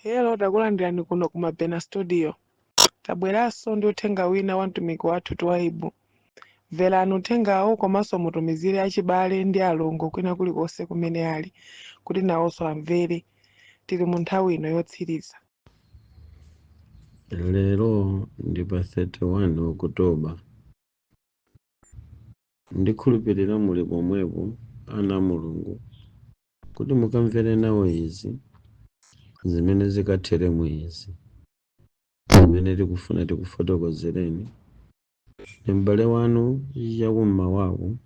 Hello, takulandirani kuno ku Mabena Studio. Tabweranso ndi uthenga wina wa mtumiki wathu Twaibu. Mverani uthengawo komanso mutumizire achibale ndi alongo kwina kulikonse kumene ali kuti nawonso amvere. Tili mu nthawi ino yotsiriza. Lero ndi pa 31 Okutoba. Ndikhulupirira muli pomwepo, ana a Mulungu, kuti mukamvere nawo izi zimene zikathere mu izi zimene tikufuna tikufotokozereni. Ndi m'bale wanu. Chakum'mawaku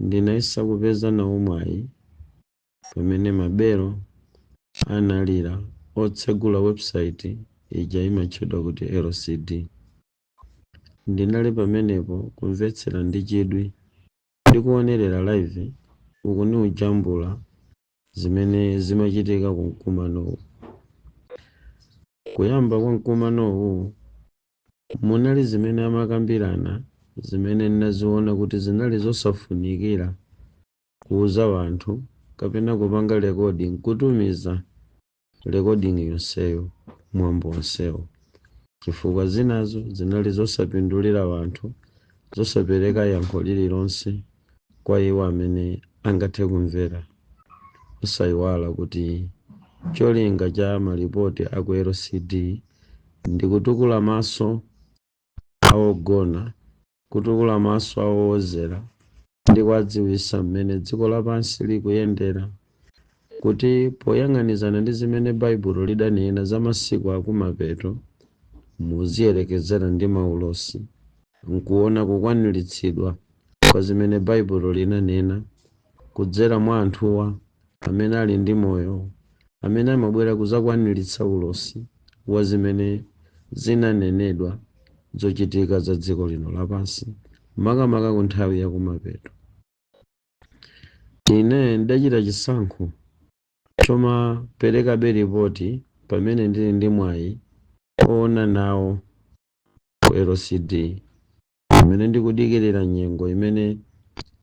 ndinayesa kupeza nawo mwayi pamene mabelo analira otsegula website ija imatchedwa kuti LCD. Ndinali pamenepo kumvetsera ndi chidwi ndi kuonerera live uku niujambula zimene zimachitika ku mkumanowu. Kuyamba kwa mkumanowu munali zimene amakambirana zimene ndinaziona kuti zinali zosafunikira kuuza wanthu kapena kupanga recording, kutumiza recording yonseyo, mwambo wonsewo, chifukwa zinazo zinali zosapindulira wanthu, zosapereka yankho lililonse kwa iwo amene angathe kumvera. Osayiwala kuti cholinga cha malipoti aku LCD ndi kutukula maso awogona, kutukula maso awowozera ndi kuwadziwitsa mmene dziko lapansi likuyendera, kuti poyang'anizana ndi zimene Baibulo lidanena za masiku akumapeto, muziyerekezera ndi maulosi nkuona kukwaniritsidwa kwa zimene Baibulo linanena kudzera mwa anthuwa amene ali ndi moyo, amene amabwera kudzakwaniritsa ulosi wa zimene zinanenedwa zochitika za dziko lino lapansi, makamaka ku nthawi yakumapeto. Ine ndachita chisankho chomaperekabe ripoti pamene ndili ndi mwayi oona nawo ku LCD, pamene ndikudikirira nyengo imene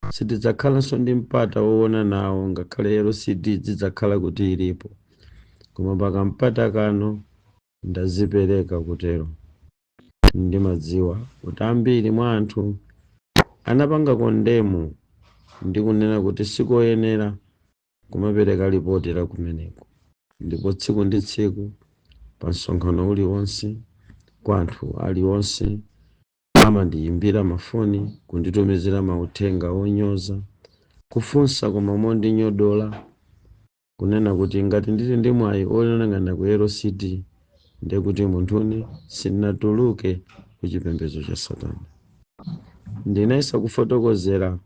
sitidzakhalanso ndi mpata woona nawo, ngakhale LCD zidzakhala kuti ilipo, koma pakampata kano ndazipereka kutero. Ndimadziwa kuti ambiri mwa anthu anapanga condemn ndi kunena kuti sikoyenera kumapereka ripoti la kumeneko, ndipo tsiku ndi tsiku pa msonkhano uliwonse, kwa anthu aliwonse, amandiyimbira mafoni, kunditumizira mauthenga onyoza, kufunsa koma mondinyodola, kunena kuti ngati ndili ndi mwayi oyang'ana ku LCD, ndekuti munthune sindinatuluke ku chipembedzo cha satana. Ndinayesa kufotokozera,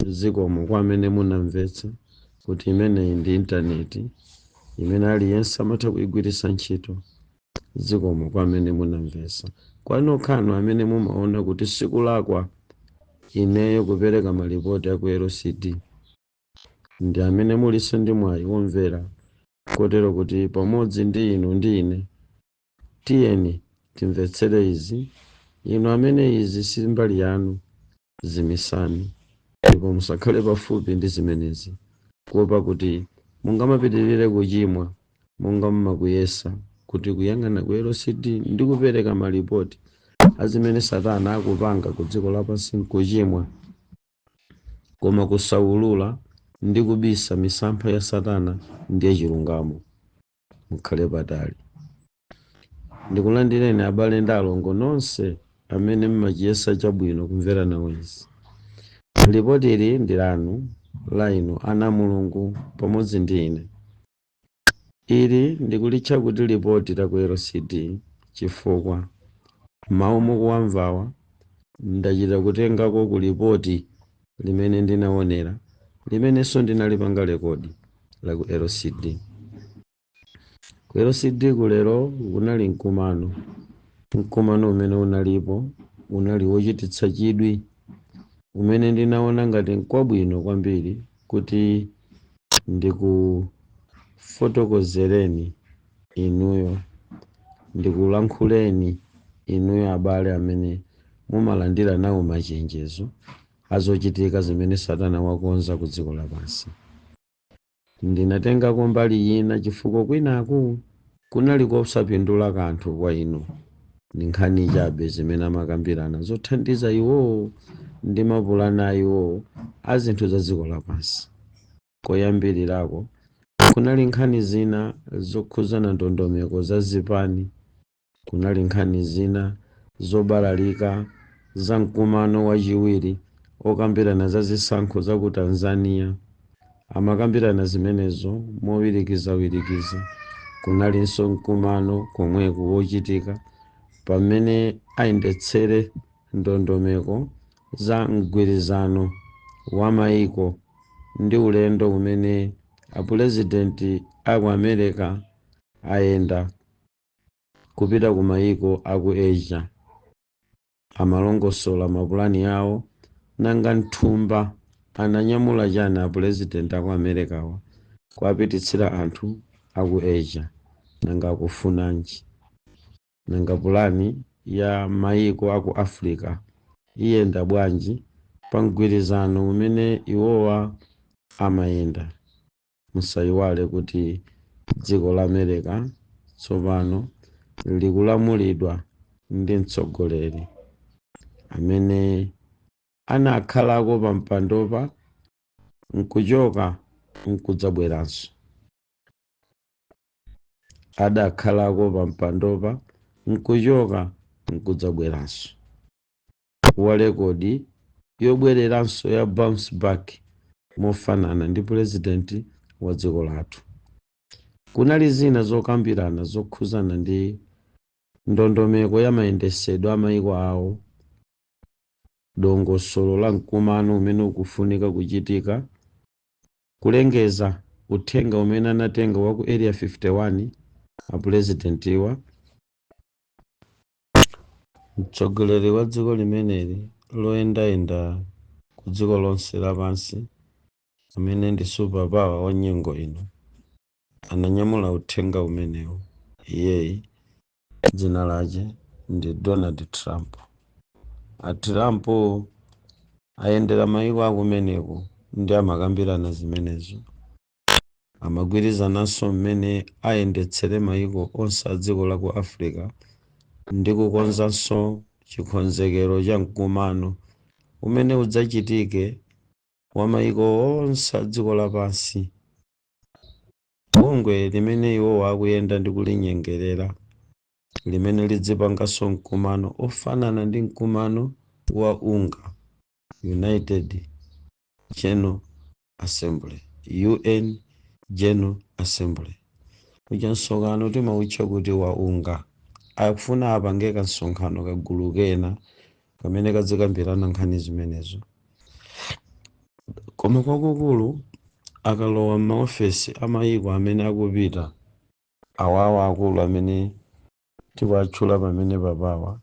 zikomo kwa amene munamvetsa, kuti imeneyi ndi intaneti imene aliyense amatha kuyigwiritsa ntchito. Zikomo kwa amene munamvetsa. Kwa nokhanu amene mumaona kuti sikulakwa ineyo kupereka malipoti aku LCD, ndi amene mulinso ndi mwayi womvera, kotero kuti pamodzi ndi inu ndi ine tiyeni timvetsere izi. Inu amene izi si mbali yanu, zimisani ndipo musakhale pafupi ndi zimenezi, kuopa kuti mungamapitirire kuchimwa monga mmakuyesa kuti kuyang'ana ku LCD ndi kupereka malipoti azimene satana akupanga ku dziko lapansi nkuchimwa, koma kusaulula ndi kubisa misampha ya satana ndiye chilungamo. Mukhale patali. Ndikulandireni, abale ndi alongo nonse amene mmachiyesa chabwino kumvera nawo izi. Lipoti ili ndi lanu, la inu ana a Mulungu pamodzi ndi ine. Ili ndikulitcha kuti lipoti la ku LCD chifukwa mawu mukuwamvawa ndachita kutengako ku lipoti limene ndinaonera, limenenso ndinalipanga record la ku LCD. Ku LCD kulero kunali mkumano. Mkumano umene unalipo unali wochititsa chidwi, umene ndinaona ngati nkwabwino kwambiri kuti ndikufotokozereni inuyo, ndikulankhuleni inuyo abale amene mumalandira nawo machenjezo azochitika zimene satana wakonza ku dziko lapansi. Ndinatengako mbali ina chifukwa kwinaku Kunali kosapindula kanthu kwa inu, ndi nkhani chabe zimene amakambirana zothandiza iwowo ndi mapulani a iwowo a zinthu za dziko lapansi. Koyambirirako kunali nkhani zina zokhuzana ndondomeko za zipani, kunali nkhani zina zobalalika za mkumano wachiwiri okambirana za zisankho za ku Tanzania. Amakambirana zimenezo mowirikizawirikiza. Kunalinso mkumano komweku wochitika pamene ayendetsere ndondomeko za mgwirizano wa mayiko ndi ulendo umene apurezidenti aku America ayenda kupita ku mayiko aku Asia. Amalongosola mapulani awo. Nanga nthumba ananyamula chani apurezidenti aku Americawa kuapititsira anthu aku Asia? Nanga akufunanji? Nanga pulani ya mayiko aku Africa iyenda bwanji pa mgwirizano umene iwowa amayenda? Musayiwale kuti dziko la America tsopano likulamulidwa ndi mtsogoleri amene anakhalako pa mpandopa nkuchoka nkudzabweranso, adakhalako pa mpandopa nkuchoka nkudzabweranso, wa record yobwereranso ya bounce back, mofanana ndi purezidenti wa dziko lathu. Kunali zina zokambirana zokhuzana ndi ndondomeko ya mayendesedwe a mayiko awo, dongosolo la mkumano umene ukufunika kuchitika, kulengeza uthenga umene anatenga wa ku Area 51 apurezidentiwa. Mtsogoleri wa dziko limeneli loyendayenda ku dziko lonse lapansi, amene ndi super power wa nyengo ino, ananyamula uthenga umenewu. Iyeyi dzina lake ndi Donald Trump. A Trump ayendera mayiko akumeneko ndi amakambirana zimenezo. Amagwirizananso mmene ayendetsere mayiko onse a dziko la ku Africa ndi kukonzanso chikonzekero cha mkumano umene udzachitike wa mayiko onse a dziko lapansi, bungwe limene iwowo akuyenda ndi kulinyengerera, limene lidzipanganso mkumano ofanana ndi mkumano wa UNGA, United General Assembly, UN General Assembly. Uja msonkhano timawutcha kuti wa UNGA. Akufuna apange kamsonkhano kagulu kena kamene kadzikambirana nkhani zimenezo. Koma kwakukulu, akalowa m'maofesi a mayiko amene akupita awawa, akulu amene tikuatchula pamene papawa,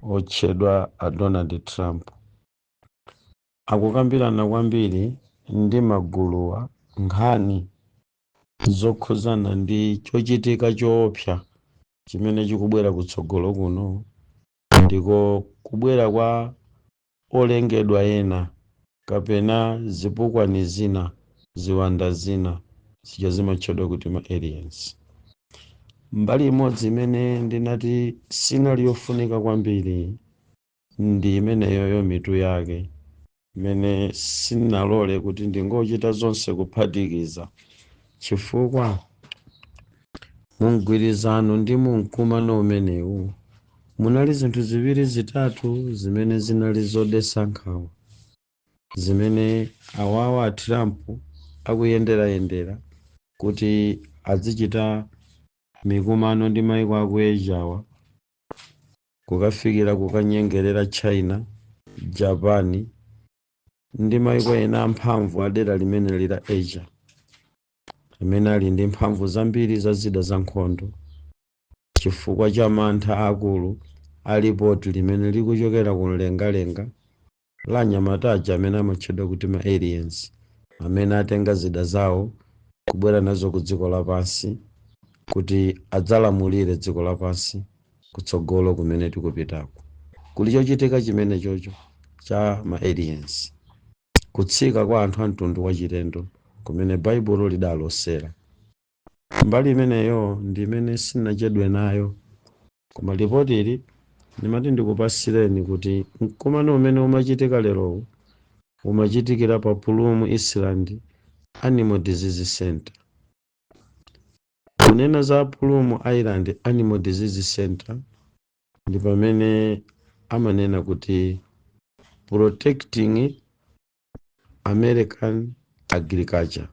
otchedwa a Donald Trump, akukambirana kwambiri ndi maguluwa nkhani zokhuzana ndi chochitika choopsa chimene chikubwera kutsogolo kuno, ndiko kubwera kwa olengedwa ena kapena zipukwani zina, ziwanda zina zija zimatchedwa kuti ma aliens. Mbali imodzi imene ndinati sinali yofunika kwambiri ndi imeneyoyo, mitu yake imene sinalole kuti ndingochita zonse kuphatikiza, chifukwa mumgwirizano ndi mumkumano umenewu munali zinthu ziwiri zitatu zimene zinali zodetsa nkhawa, zimene awawa a Trump akuyenderayendera kuti azichita mikumano ndi maiko aku Asiawa, kukafikira kukanyengerera China, Japan ndi maiko ena amphamvu a dera limene la Asia, amene ali ndi mphamvu zambiri za zida za nkhondo, chifukwa cha mantha akulu a ripoti limene likuchokera ku mlengalenga la anyamata aja amene amatchedwa kuti ma aliens, amene atenga zida zawo kubwera nazo ku dziko lapansi kuti adzalamulire dziko lapansi kutsogolo kumene tikupitako. Kuli chochitika chimene chocho cha ma aliens, kutsika kwa anthu a mtundu wachilendo kumene Baibulo lidalosera. Mbali imeneyo ndi imene sinachedwe nayo, koma lipoti ili ndimati ndikupasireni kuti mkumano umene umachitika lerowu umachitikira pa Plum Island Animal Disease Center. Kunena za Plum Island Animal Disease Center, ndi pamene amanena kuti protecting American agriculture.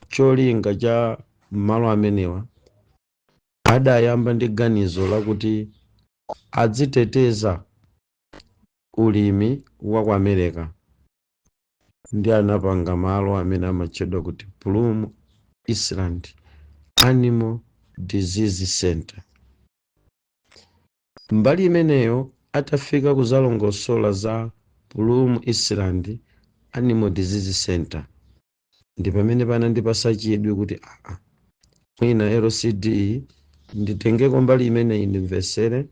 Cholinga cha malo amenewa, adayamba ndi ganizo lakuti adziteteza ulimi wa ku America, ndi anapanga malo amene amatchedwa kuti Plum Island Animal Disease Center. Mbali imeneyo, atafika kuzalongosola za Plum Island Animal Disease Center, ndi pamene panandipasa chidwi kuti aa, mwina LCD nditengeko mbali imeneyi, ndimvesere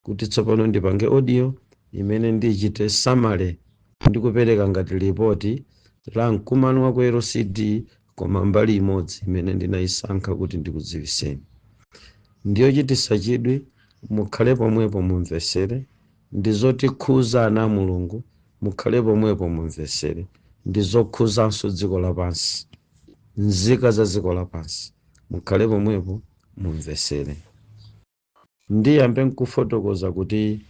kuti tsopano ndipange audio imene ndichite summary ndikupereka ngati ripoti la mkumano wa ku LCD. Koma mbali imodzi imene ndinayisankha kuti ndikudziwiseni ndiyo chitisa chidwi. Mukhale pomwepo mumvesere, ndi zotikhuza ana a Mulungu. Mukhale pomwepo mumvesere, ndi zokhuzanso dziko lapansi, nzika za dziko lapansi. Mukhale pomwepo mumvesere. Ndiyambe nkufotokoza kuti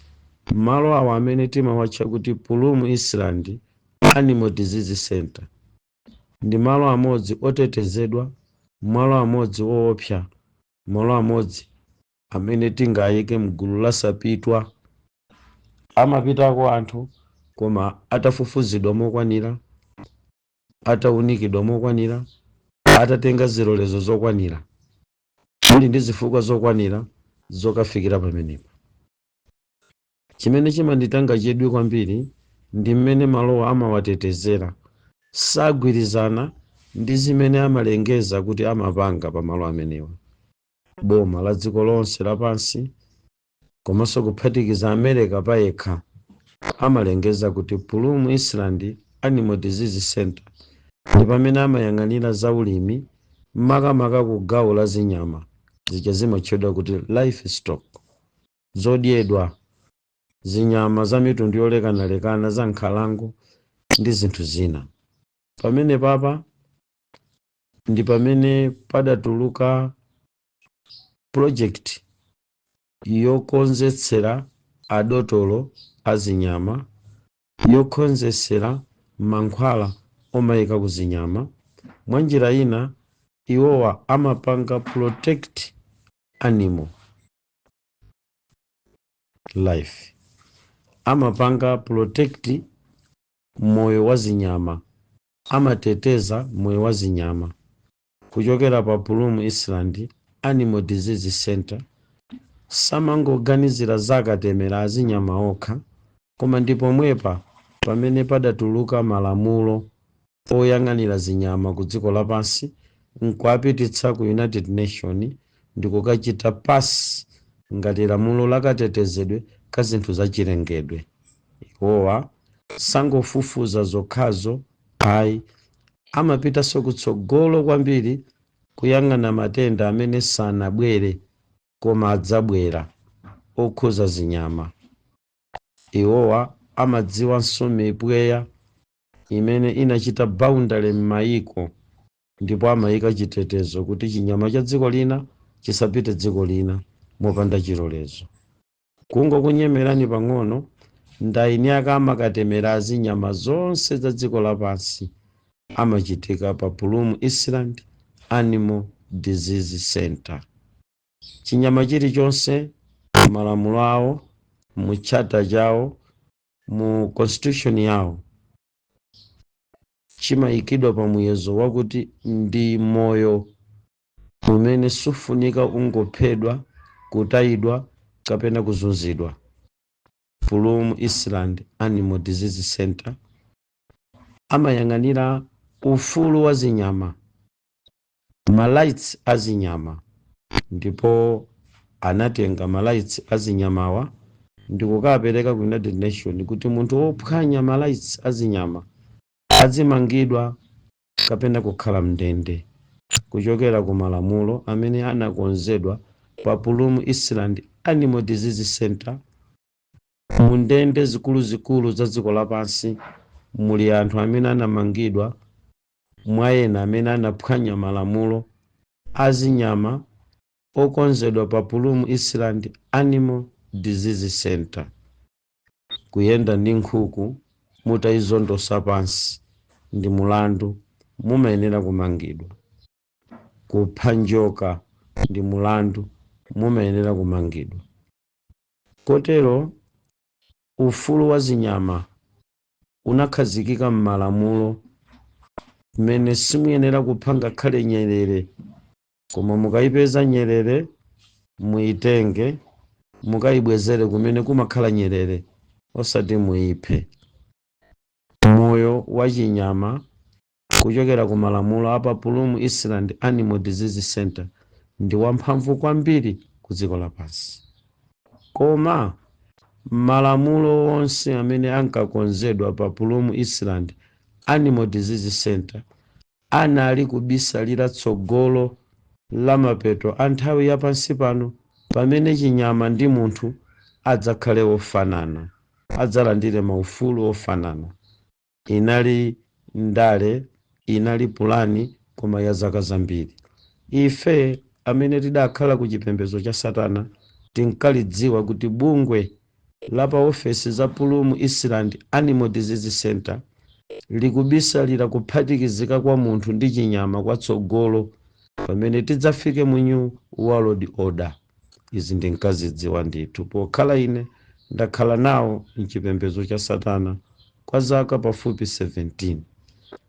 malo awa amene timawatcha kuti Plum Island Animal Disease Center ndi malo amodzi otetezedwa, malo amodzi woopsa, malo amodzi amene tingayike mgulu la sapitwa. Amapitako anthu koma atafufuzidwa mokwanira, atawunikidwa mokwanira, atatenga zilolezo zokwanira, muli ndi zifukwa zokwanira zokafikira pamenepo. Chimene chimanditenga chidwi kwambiri ndi mmene malowa amawatetezera. Sagwirizana ndi zimene amalengeza kuti amapanga pamalo amenewa. Boma la dziko lonse lapansi komanso kuphatikiza America payekha amalengeza kuti Plum Island Animal Disease Center ndi pamene amayang'anira zaulimi, makamaka ku gawo la zinyama zija zimatchedwa kuti livestock, zodyedwa, zinyama za mitundu yolekanalekana za nkhalango ndi zinthu zina. Pamene papa ndi pamene padatuluka project yokonzetsera adotolo azinyama, yokonzetsera mankhwala omayika ku zinyama. Mwanjira ina, iwowa amapanga protect animal life, amapanga protect moyo wa zinyama, amateteza moyo wa zinyama kuchokera pa Plum Island Animal Disease Center. Samangoganizira zakatemera azinyama okha, koma ndi pomwepa pamene padatuluka malamulo oyang'anira zinyama ku dziko lapansi, nkuapititsa ku United Nation ndi kukachita pass ngati lamulo lakatetezedwe ka zinthu zachilengedwe. Iwowa sangofufuza zokhazo ayi, amapitanso kutsogolo kwambiri kuyang'ana matenda amene sanabwere koma adzabwera okhuza zinyama. Iwowa amadziwanso mipweya imene inachita boundary m'mayiko, ndipo amayika chitetezo kuti chinyama cha dziko lina chisapite dziko lina mopanda chilolezo. Kungokunyemerani pang'ono, ndaini akamakatemera azinyama zonse za dziko lapansi amachitika pa Plum Island Animal Disease Center. Chinyama chilichonse, malamulo awo, mu charter chawo, mu constitution yawo, chimayikidwa pa muyezo wakuti ndi moyo umene sufunika ungophedwa, kutayidwa kapena kuzunzidwa. Plum Island Animal Disease Center amayang'anira ufulu wa zinyama, ma rights a zinyama, ndipo anatenga ma rights a zinyamawa ndi kukapereka ku United Nation kuti munthu wophwanya ma rights a zinyama adzimangidwa kapena kukhala mndende. Kuchokera ku malamulo amene anakonzedwa pa Plum Island Animal Disease Center, mu ndende zikuluzikulu za dziko lapansi muli anthu amene anamangidwa mwa ena amene anaphwanya malamulo azinyama okonzedwa pa Plum Island Animal Disease Center. Kuyenda ndi nkhuku mutayizondosa pansi ndi mulandu, mumayenera kumangidwa. Kupha njoka ndi mulandu, mumayenera kumangidwa. Kotero ufulu wa zinyama unakhazikika m'malamulo mmene simuyenera kupha ngakhale nyerere, koma mukayipeza nyerere muyitenge, mukayibwezere kumene kumakhala nyerere, osati muyiphe. Moyo wa chinyama kuchokera ku malamulo a Plum Island Animal Disease Center ndi wamphamvu kwambiri ku dziko lapansi. Koma malamulo onse amene ankakonzedwa pa Plum Island Animal Disease Center anali kubisalira tsogolo la mapeto a nthawi yapansi pano, pamene chinyama ndi munthu adzakhale ofanana, adzalandire maufulu ofanana. Inali ndale, inali pulani, koma ya zaka zambiri. Ife amene tidakhala ku chipembedzo cha satana tinkalidziwa kuti bungwe la pa ofesi za Plum Island Animal Disease Center likubisalira kuphatikizika kwa munthu ndi chinyama kwatsogolo pamene tidzafike mu New World Order. Izi ndinkazidziwa ndithu, pokhala ine ndakhala nawo mchipembedzo cha satana kwa zaka pafupi 17.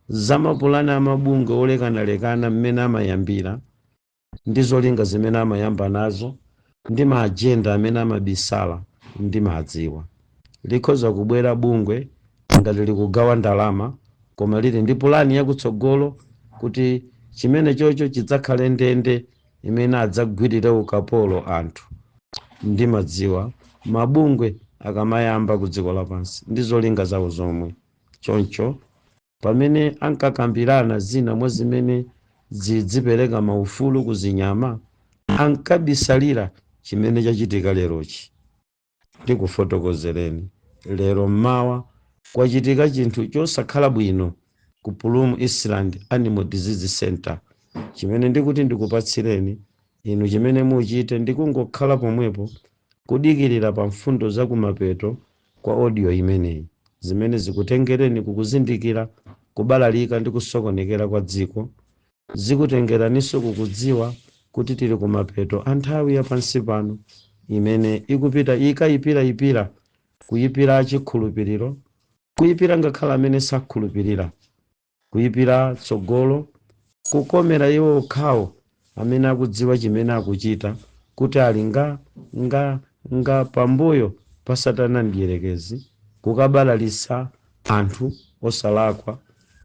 Zamapulani amabungwe olekanalekana, mmene amayambira ndi zolinga zimene amayamba nazo ndi ma agenda amene amabisala, ndimadziwa. Likhoza kubwera bungwe ngati likugawa ndalama, koma lili ndi pulani yakutsogolo kuti chimene chocho chidzakhale ndende imene adzagwirire ukapolo anthu. Ndimadziwa mabungwe akamayamba ku dziko lapansi ndi zolinga zawo zomwe. Choncho pamene ankakambirana zina mwa zimene zidzipereka maufulu ku zinyama, ankabisalira chimene chachitika lerochi. Ndikufotokozereni, lero mmawa kwachitika chinthu chosakhala bwino ku Plum Island Animal Disease Center chimene ndikuti ndikupatsireni inu. Chimene muchite ndikungokhala pomwepo kudikirira pa mfundo za kumapeto kwa audio imeneyi, zimene zikutengereni kukuzindikira kubalalika ndi kusokonekera kwa dziko, zikutengeraninso kukudziwa kuti tili kumapeto a nthawi yapansi pano imene ikupita ikayipirayipira, kuyipira chikhulupiriro, kuyipira ngakhale amene sakhulupirira, kuyipira tsogolo, kukomera iwo okhawo amene akudziwa chimene akuchita, kuti ali nga nga nga pambuyo pa satana mdierekezi, kukabalalisa anthu osalakwa,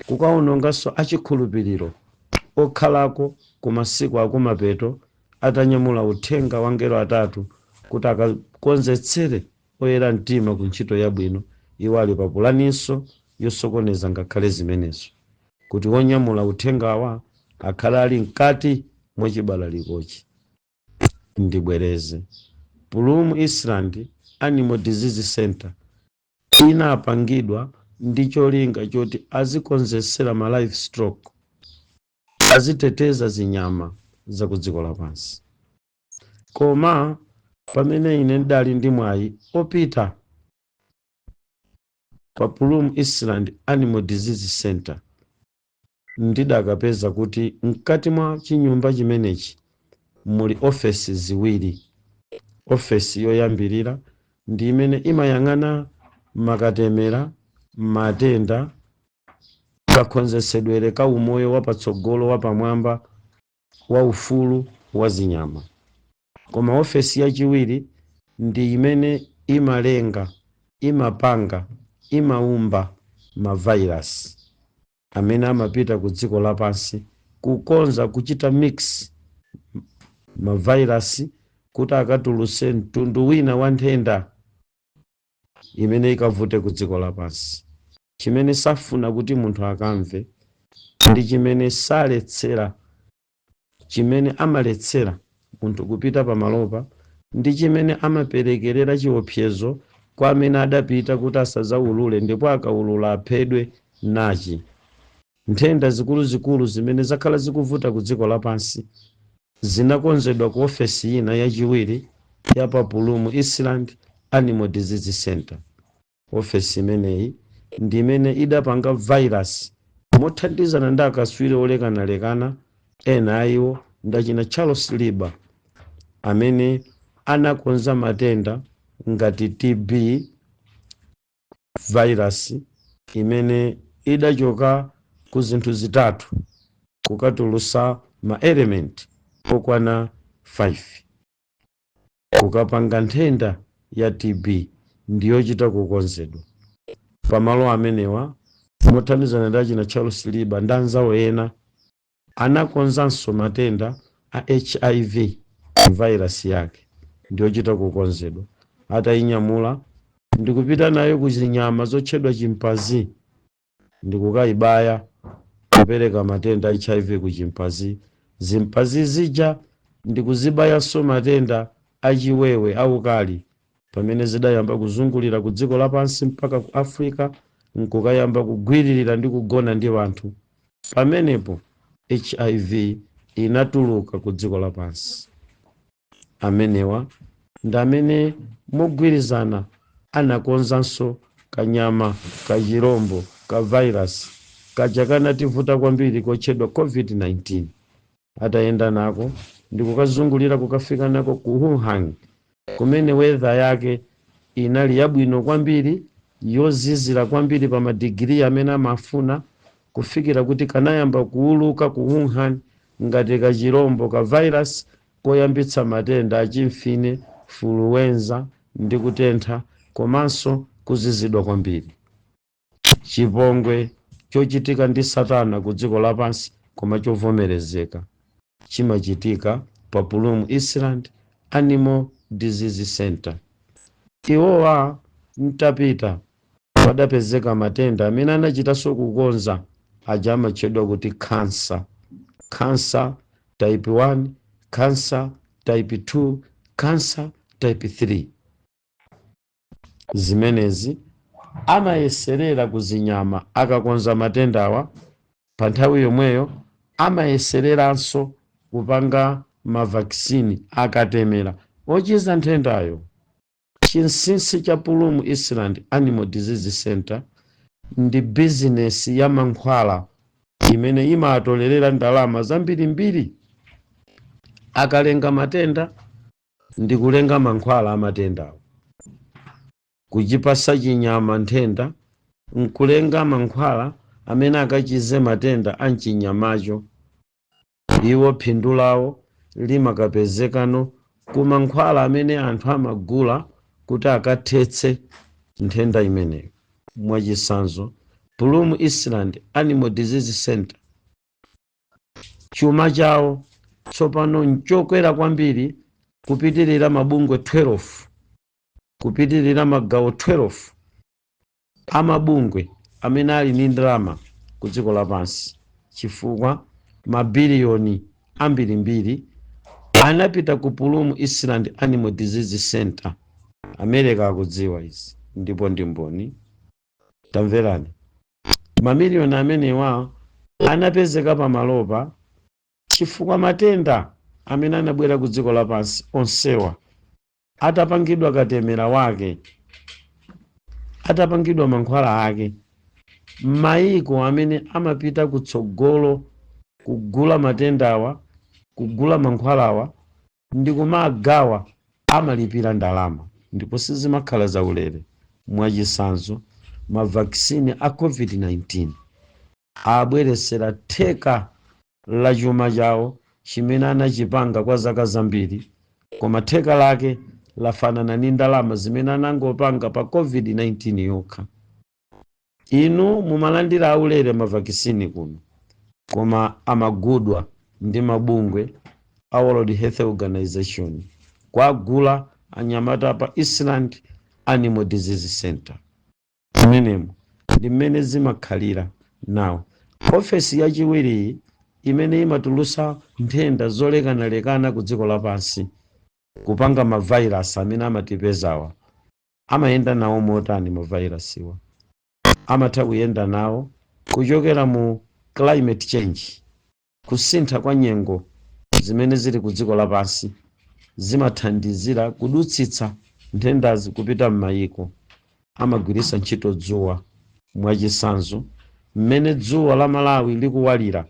kukaononganso achikhulupiriro okhalako ku masiku akumapeto atanyamula uthenga wa angelo atatu kuti akakonzetsere oyera mtima ku ntchito yabwino. Iwo ali pa pulaninso yosokoneza ngakhale zimenezo, kuti wonyamula uthengawa akhale ali mkati mwa chibalalikochi. Ndibwereze, Plum Island Animal Disease Center inapangidwa ndi cholinga choti azikonzesera ma livestock, aziteteza zinyama za ku dziko lapansi. Koma pamene ine ndali ndi mwayi opita pa Plum Island Animal Disease Center, ndidakapeza kuti mkati mwa chinyumba chimenechi muli ofesi ziwiri. Ofesi yoyambirira ndi imene imayang'ana makatemera, matenda, kakhonzesedwere ka umoyo wapatsogolo, wapamwamba wa ufulu wa zinyama. Koma ofesi yachiwiri ndi imene imalenga, imapanga, imaumba mavairasi amene amapita ku dziko lapansi, kukonza, kuchita mix mavairasi kuti akatulutse mtundu wina wa nthenda imene ikavute ku dziko lapansi. Chimene safuna kuti munthu akamve ndi chimene saletsera. Chimene amaletsera munthu kupita pamalopa ndi chimene amaperekerera chiopsezo kwa amene adapita kuti asazaulule, ndipo akaulula aphedwe. Nachi nthenda zikuluzikulu zimene zakhala zikuvuta ku dziko lapansi zinakonzedwa ku ofesi ina yachiwiri ya pa Plum Island Animal Disease Center. Ofesi imeneyi ndi imene idapanga virus mothandizana ndi akaswiri olekanalekana. Ena ayiwo ndachina Charles Lieber, amene anakonza matenda ngati TB virus, imene idachoka ku zinthu zitatu kukatulusa ma element okwana 5, kukapanga nthenda ya TB, ndiyochita kukonzedwa pamalo amenewa. Mothandizana ndi achina Charles Lieber ndi anzawo ena, anakonzanso matenda a HIV. Virus yake ndiyochita kukonzedwa. Atayinyamula ndikupita nayo ku zinyama zotchedwa chimpanzee ndikukayibaya, kupereka matenda a HIV ku chimpanzee. Zimpanzee zija ndikuzibayanso matenda achiwewe aukali, pamene zidayamba kuzungulira ku dziko lapansi mpaka ku Africa, nkukayamba kugwiririra ndi kugona ndi anthu. Pamenepo HIV inatuluka ku dziko lapansi. Amenewa ndi amene mogwirizana anakonzanso kanyama kachirombo ka virus kaja kanativuta kwambiri kotchedwa COVID-19. Atayenda nako ndikukazungulira, kukafika nako ku Wuhan, kumene weather yake inali yabwino kwambiri, yozizira kwambiri pa madigiri amene amafuna, kufikira kuti kanayamba kuuluka ku Wuhan ngati kachirombo ka virus koyambitsa matenda achimfine, fuluwenza ndi kutentha komanso kuzizidwa kwambiri. Chipongwe chochitika ndi satana ku dziko lapansi koma chovomerezeka chimachitika pa Plum Island Animal Disease Center. Iwowa mtapita, padapezeka matenda amene anachitanso kukonza aja amatchedwa kuti cancer, cancer type 1, cancer type 2, cancer type 3. Zimenezi amayeserera kuzinyama. Akakonza matendawa, pa nthawi yomweyo amayesereranso kupanga mavaccine, akatemera ochiza nthendayo. Chinsinsi cha Plum Island Animal Disease Center ndi bizinesi ya mankhwala imene imatolerera ndalama zambirimbiri. Akalenga matenda ndi kulenga mankhwala amatendawo, kuchipasa chinyama nthenda nkulenga mankhwala amene akachize matenda a mchinyamacho. Iwo phindu lawo limakapezekano ku mankhwala amene anthu amagula kuti akathetse nthenda imeneyo. Mwachitsanzo, Plum Island Animal Disease Center, chuma chawo tsopano nchokwera kwambiri kupitirira mabungwe 12, kupitirira magawo 12 amabungwe amene ali ndi ndalama ku dziko lapansi, chifukwa mabiliyoni ambirimbiri anapita ku Plum Island Animal Disease Center. America akudziwa izi ndipo ndi mboni. Tamverani, mamiliyoni amenewa anapezeka pamalopa chifukwa matenda amene anabwera ku dziko lapansi onsewa atapangidwa katemera wake, atapangidwa mankhwala ake, mayiko amene amapita kutsogolo kugula matendawa, kugula mankhwalawa ndi kumagawa, amalipira ndalama ndipo sizimakhala zaulere. Mwachitsanzo, mavaccine a COVID-19 abweresera theka la chuma chawo chimene anachipanga kwa zaka zambiri, koma theka lake lafanana ndi ndalama zimene anangopanga pa COVID-19 yokha. Inu mumalandira aulere mavaccine kuno, koma amagudwa ndi mabungwe a World Health Organization, kwagula anyamata pa Island Animal Disease Center. Mmenemo ndi mmene zimakhalira. Nawo ofesi yachiwiriyi Imene imatulusa nthenda zolekanalekana ku dziko lapansi, kupanga mavairasi amene amatipezawa, amayenda nawo motani? Mavairasiwa amatha kuyenda nawo kuchokera mu climate change, kusintha kwa nyengo zimene zili ku dziko lapansi, zimathandizira kudutsitsa nthendazi kupita m'mayiko. Amagwiritsa ntchito dzuwa. Mwachitsanzo, mmene dzuwa la Malawi likuwalira,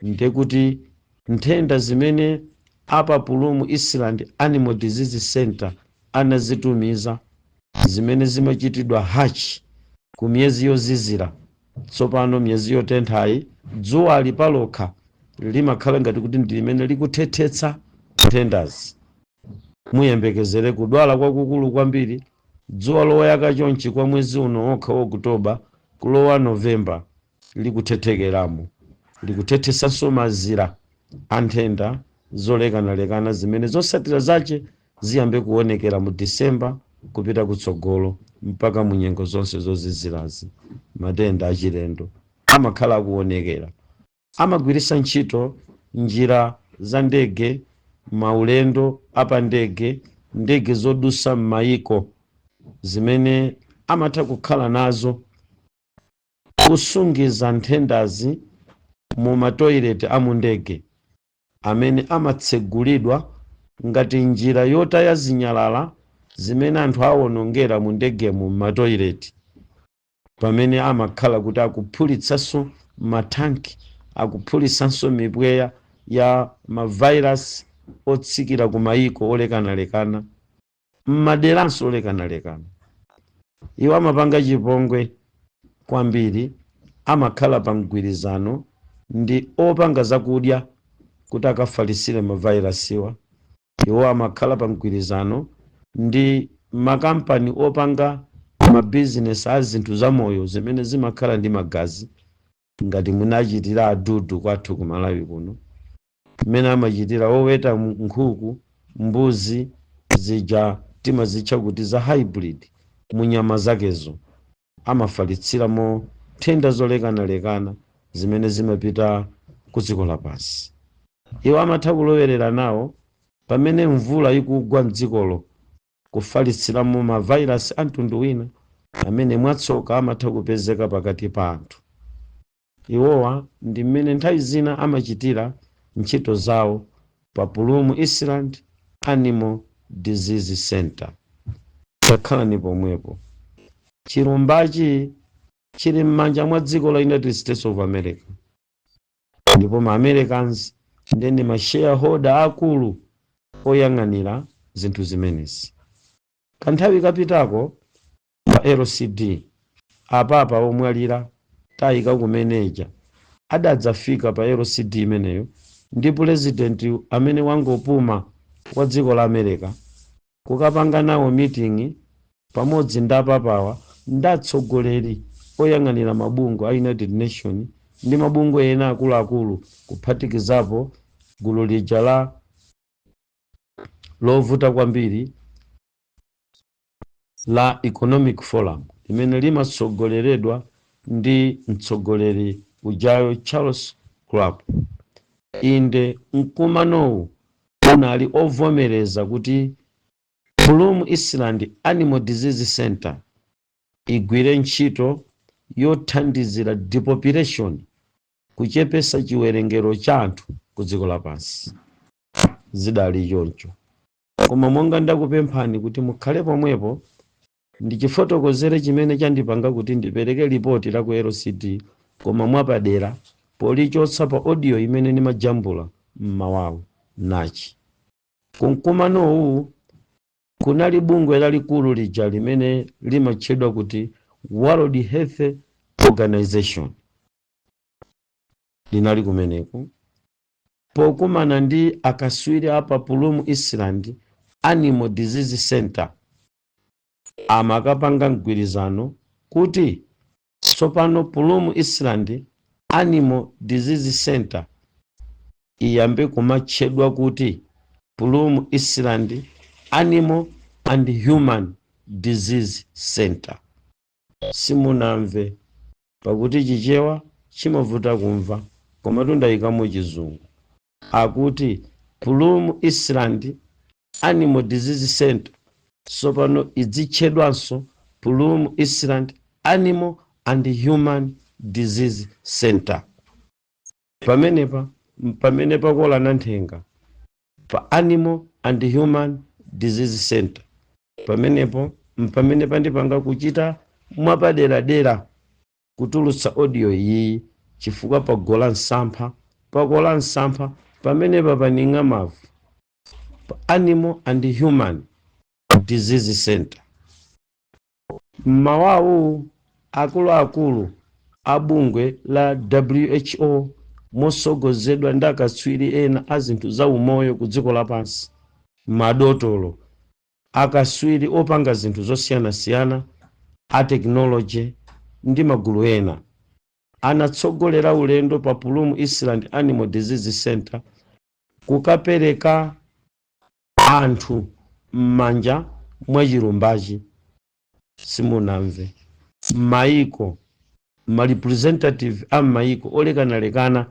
ndekuti nthenda zimene apa Plum Island Animal Disease Center anazitumiza, zimene zimachitidwa hatch ku miyezi yozizira, tsopano miyezi yotenthayi dzuwali palokha limakhala ngati kuti ndi limene likuthethetsa nthendazi. Muyembekezere kudwala kwakukulu kwambiri. Dzuwa loyaka chonchi kwa mwezi uno okha wa Okutoba kulowa Novemba likuthethekeramo, likuthethetsanso mazira a nthenda zolekanalekana zimene zotsatira zace ziyambe kuonekera mu Disemba kupita kutsogolo mpaka mu nyengo zonse zozizirazi. Matenda achilendo amakhala akuonekera. Amagwiritsa ntchito njira za ndege, maulendo apandege, ndege zodusa m'mayiko zimene amatha kukhala nazo kusungiza nthendazi mu matoileti a ndege amene amatsegulidwa ngati njira yotaya zinyalala zimene anthu awonongera mu ndegemo m'matoileti, pamene amakhala kuti akuphulitsanso mathanki, akuphulitsanso mipweya ya mavairasi otsikira ku mayiko olekanalekana, m'maderanso olekanalekana. Iwo amapanga chipongwe kwambiri. Amakhala pa mgwirizano ndi opanga zakudya kuti akafalisire mavairasiwa. Iwo amakhala pa mgwirizano ndi makampani opanga mabizinesi a zinthu zamoyo zimene zimakhala ndi magazi, ngati munachitira adudu kwathu ku Malawi kuno, mmene amachitira oweta nkhuku, mbuzi zija timazitcha kuti za hybrid. Munyama zakezo amafalitsiramo nthenda zolekanalekana zimene zimapita ku dziko lapansi. Iwo amatha kulowerera nawo pamene mvula ikugwa mdzikolo, kufalitsiramo mavairasi a mtundu wina amene mwatsoka amatha kupezeka pakati pa anthu. Iwowa ndi mmene nthawi zina amachitira ntchito zawo pa Plum Island Animal Disease Center. Takhalani pomwepo. Chilumbachi chili m'manja mwa dziko la United States of America, ndipo ma Americans ndi ma shareholder akulu oyang'anira zinthu zimenezi. Kanthawi kapitako pa LCD apapa omwalira tayika kumeneja adadzafika pa LCD imeneyo ndi president amene wangopuma wa dziko la America kukapanga nawo meeting pamodzi ndi apapawa ndi atsogoleri oyang'anira mabungwe a United Nation ndi mabungwe ena akuluakulu, kuphatikizapo gulu lija la lovuta kwambiri la Economic Forum limene limatsogoleredwa ndi mtsogoleri ujayo Charles Schwab. Inde, mkumanowu unali ovomereza kuti Plum Island Animal Disease Center igwire ntchito yothandizira depopulation, kuchepesa chiwerengero cha anthu ku dziko lapansi. Zidali choncho, koma monga ndakupemphani kuti mukhale pomwepo, ndichifotokozere chimene chandipanga kuti ndipereke lipoti la ku LCD, koma mwapadera polichotsa pa audio imene ndimajambula mmawawu. Nachi: kumkumanowu kunali bungwe lalikulu lija limene limatchedwa kuti World Health Organization linali kumeneko pokumana ndi akaswiri apa Plum Island Animal Disease Center. Amakapanga mgwirizano kuti tsopano Plum Island Animal Disease Center iyambe kumatchedwa kuti Plum Island Animal and Human Disease Center. Simunamve, pakuti Chichewa chimavuta kumva. Komatu ndayikamo Chizungu, akuti Plum Island Animal Disease Center tsopano idzitchedwanso Plum Island Animal and Human Disease Center. Pamenepa pamene pakola nthenga pa Animal and Human Disease Center, pamenepo mpamene pandipanga kuchita mwapaderadera kutulutsa audio iyi, chifukwa pagola msampha, pakola msampha pamenepa, paning'a mavu pa Animal and Human Disease Center. Mmawawu akuluakulu a bungwe la WHO mosogozedwa ndi akatswiri ena a zinthu za umoyo ku dziko lapansi, madotolo, akatswiri opanga zinthu zosiyanasiyana, a technology ndi magulu ena, anatsogolera ulendo pa Plum Island Animal Disease Center kukapereka anthu m'manja mwa chilumbachi. Simunamve? Maiko, ma representative a maiko olekanalekana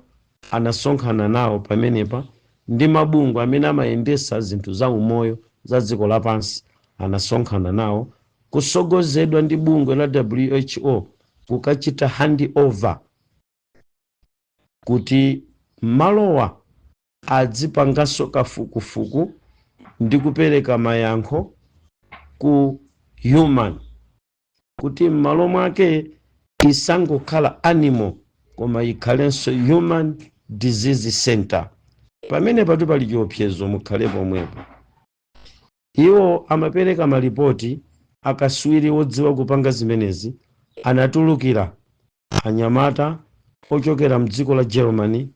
anasonkhana nawo pamenepa, ndi mabungwe amene amayendesa zinthu za umoyo za dziko lapansi anasonkhana nawo, kusogozedwa ndi bungwe la WHO, kukachita hand over kuti malowa adzipanganso kafukufuku ndi kupereka mayankho ku human, kuti m'malo mwake isangokhala animal koma ikhalenso human disease center. Pamene patu pali chiopsezo, mukhale pomwepo. Iwo amapereka malipoti. Akaswiri wodziwa kupanga zimenezi anatulukira anyamata ochokera mdziko la Germany,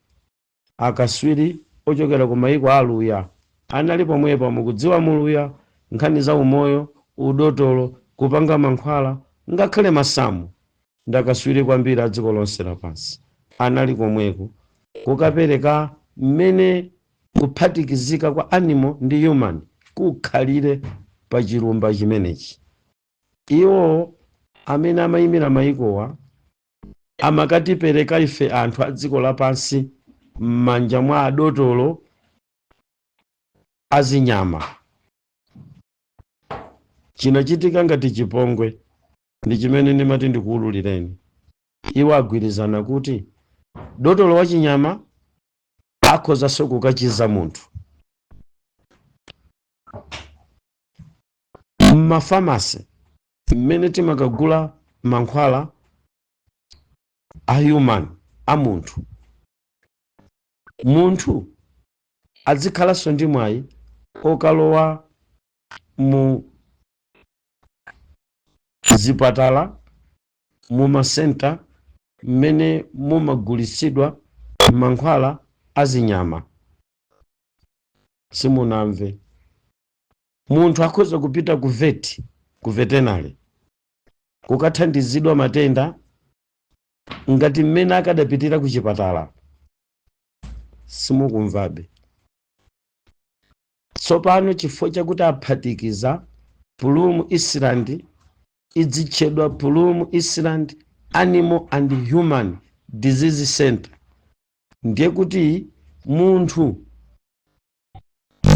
akaswiri ochokera ku mayiko aluya anali pomwepo. Mukudziwa muluya nkhani za umoyo, udotolo, kupanga mankhwala, ngakhale masamu, ndakaswiri kwambiri a dziko lonse lapansi anali komweko kukapereka mmene kuphatikizika kwa animal ndi human kukhalire pa chilumba chimenechi. Iwo amene amayimira mayikowa amakatipereka ife anthu a dziko lapansi m'manja mwa adotolo azinyama. Chinachitika ngati chipongwe ndi chimene ndimati ndikuwululireni. Iwo agwirizana kuti dotolo wa chinyama akhozanso kukachiza munthu. Mmafamasi mmene timakagula mankhwala a human, a munthu, munthu adzikhalanso ndi mwayi okalowa mu zipatala, mu ma center mmene mumagulitsidwa mankhwala azinyama. Simunamve? Munthu akhoza kupita ku vet, ku veterinary, kukathandizidwa matenda ngati mmene akadapitira ku chipatala. Simukumvabe? Tsopano chifukwa chakuti aphatikiza, Plum Island idzitchedwa Plum Island Animal and Human Disease Center, ndiye kuti munthu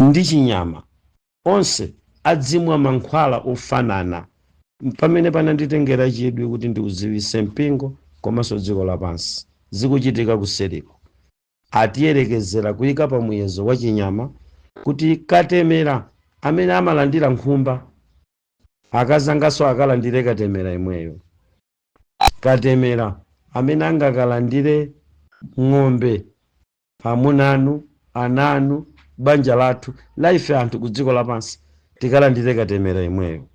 ndi chinyama onse adzimwa mankhwala ofanana. Pamene pananditengera chidwi kuti ndiuziwise mpingo komanso dziko lapansi, zikuchitika kuseriko, atiyerekezera kuyika pa muyezo wa chinyama kuti katemera amene amalandira nkhumba, akazangaso akalandire katemera imweyo. Katemera amene angakalandire ng'ombe, amuna anu, ana anu, banja lathu la ife anthu ku dziko lapansi, tikalandire katemera imweyo.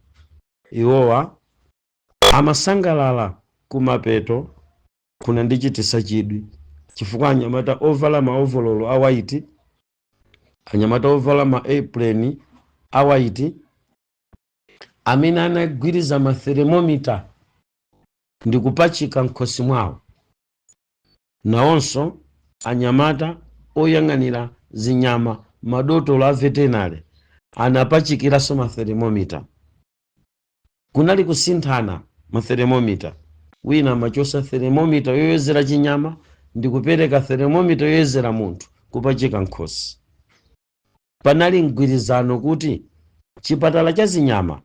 Iwowa amasangalala. Kumapeto kunandichitisa chidwi chifukwa anyamata ovala maovololo a white, anyamata ovala ma apron a white, amene anagwiriza ma thermometer ndi kupachika m'khosi mwawo, nawonso anyamata oyang'anira zinyama, madotolo a veterinary, anapachikiranso ma thermometer. Kunali kusinthana ma thermometer, wina amachosa thermometer yoyezera chinyama ndi Ndi kupereka thermometer yoyezera munthu kupachika nkhosi. Panali mgwirizano kuti chipatala cha zinyama,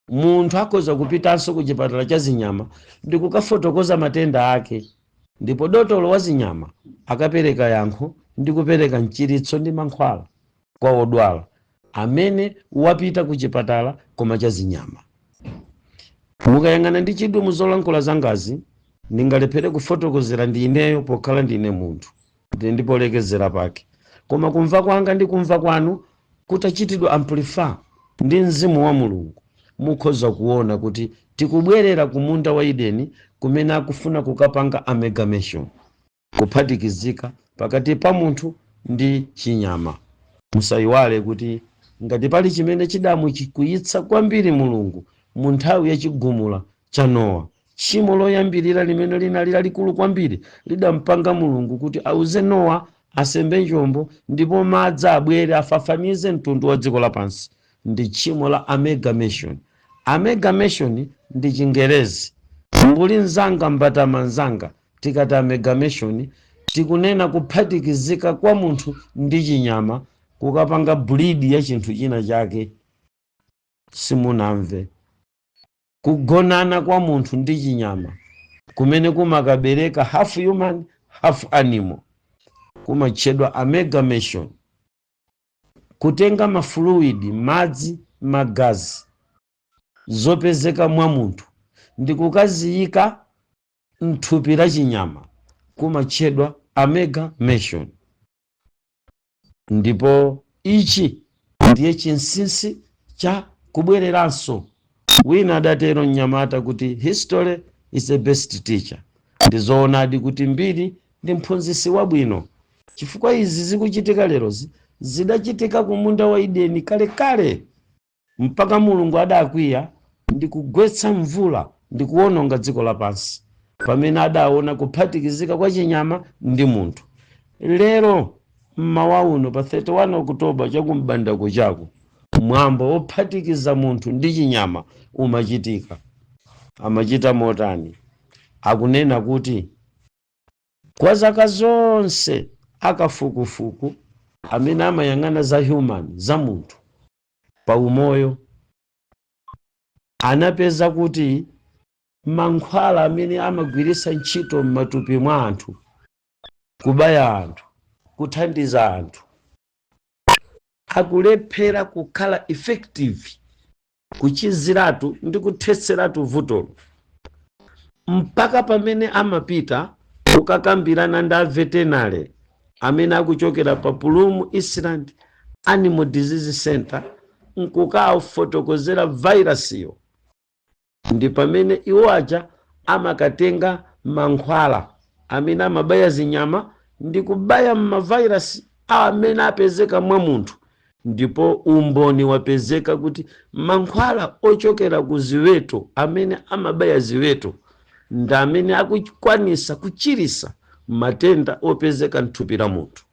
munthu akhoza kupitanso ku chipatala cha zinyama ndi kukafotokoza matenda ake, ndipo dotolo wa zinyama akapereka yankho ndi kupereka mchiritso ndi mankhwala kwa odwala amene wapita ku chipatala koma cha zinyama. Mukayang'ana ndi chidwi mu zolankhula zangazi, ndingalephere kufotokozera ndi ineyo pokhala ndine munthu, ndili ndipolekezera pake, koma kumva kwanga ndi kumva kwanu kutachitidwa amplify ndi mzimu wa Mulungu, mukhoza kuona kuti tikubwerera ku munda wa Edeni, kumene akufuna kukapanga amalgamation, kuphatikizika pakati pa munthu ndi chinyama. Musayiwale kuti ngati pali chimene chidamuchikwiyitsa kwambiri Mulungu mu nthawi yachigumula cha Nowa, tchimo loyambirira limene linali lalikulu kwambiri, lidampanga Mulungu kuti auze Nowa asembe njombo ndipo madzi abwere afafanize mtundu wa dziko lapansi, ndi tchimo la amalgamation. Amalgamation ndi Chingerezi. Mbuli mzanga, mbatama mzanga, tikati amalgamation tikunena kuphatikizika kwa munthu ndi chinyama kukapanga breed ya chinthu china chake. Simunamve? Kugonana kwa munthu ndi chinyama kumene kumakabereka half human, half animal kumatchedwa amalgamation. Kutenga ma fluid, madzi, magazi zopezeka mwa munthu ndi kukaziyika mthupi la chinyama kumatchedwa amalgamation. Ndipo ichi ndiye chinsinsi cha kubwereranso. Wina adatero mnyamata kuti history is the best teacher. Ndi zoonadi kuti mbiri ndi mphunzitsi wabwino, chifukwa izi zikuchitika lerozi zidachitika ku munda wa Edeni kalekale, mpaka Mulungu adakwiya ndi kugwetsa mvula ndi kuwononga dziko lapansi pamene adaona kuphatikizika kwa chinyama ndi munthu. Lero mmawa uno pa 31 Okutoba, chakumbandako chako, mwambo wophatikiza munthu ndi chinyama umachitika. Amachita motani? Akunena kuti kwa zaka zonse akafukufuku amene amayang'ana za human, za munthu pa umoyo, anapeza kuti mankhwala amene amagwiritsa ntchito m'matupi mwa anthu, kubaya anthu, kuthandiza anthu, akulephera kukhala effective kuchiziratu ndi kuthetseratu vutolo, mpaka pamene amapita kukakambirana ndi a veterinary amene akuchokera pa Plum Island Animal Disease Center nkukafotokozera virusiyo, ndi pamene iwo aja amakatenga mankhwala amene amabaya zinyama ndi kubaya ma virus amene apezeka mwa munthu. Ndipo umboni wapezeka kuti mankhwala ochokera ku ziweto amene amabaya ziweto ndi amene akukwanisa kuchirisa matenda opezeka mthupi la munthu.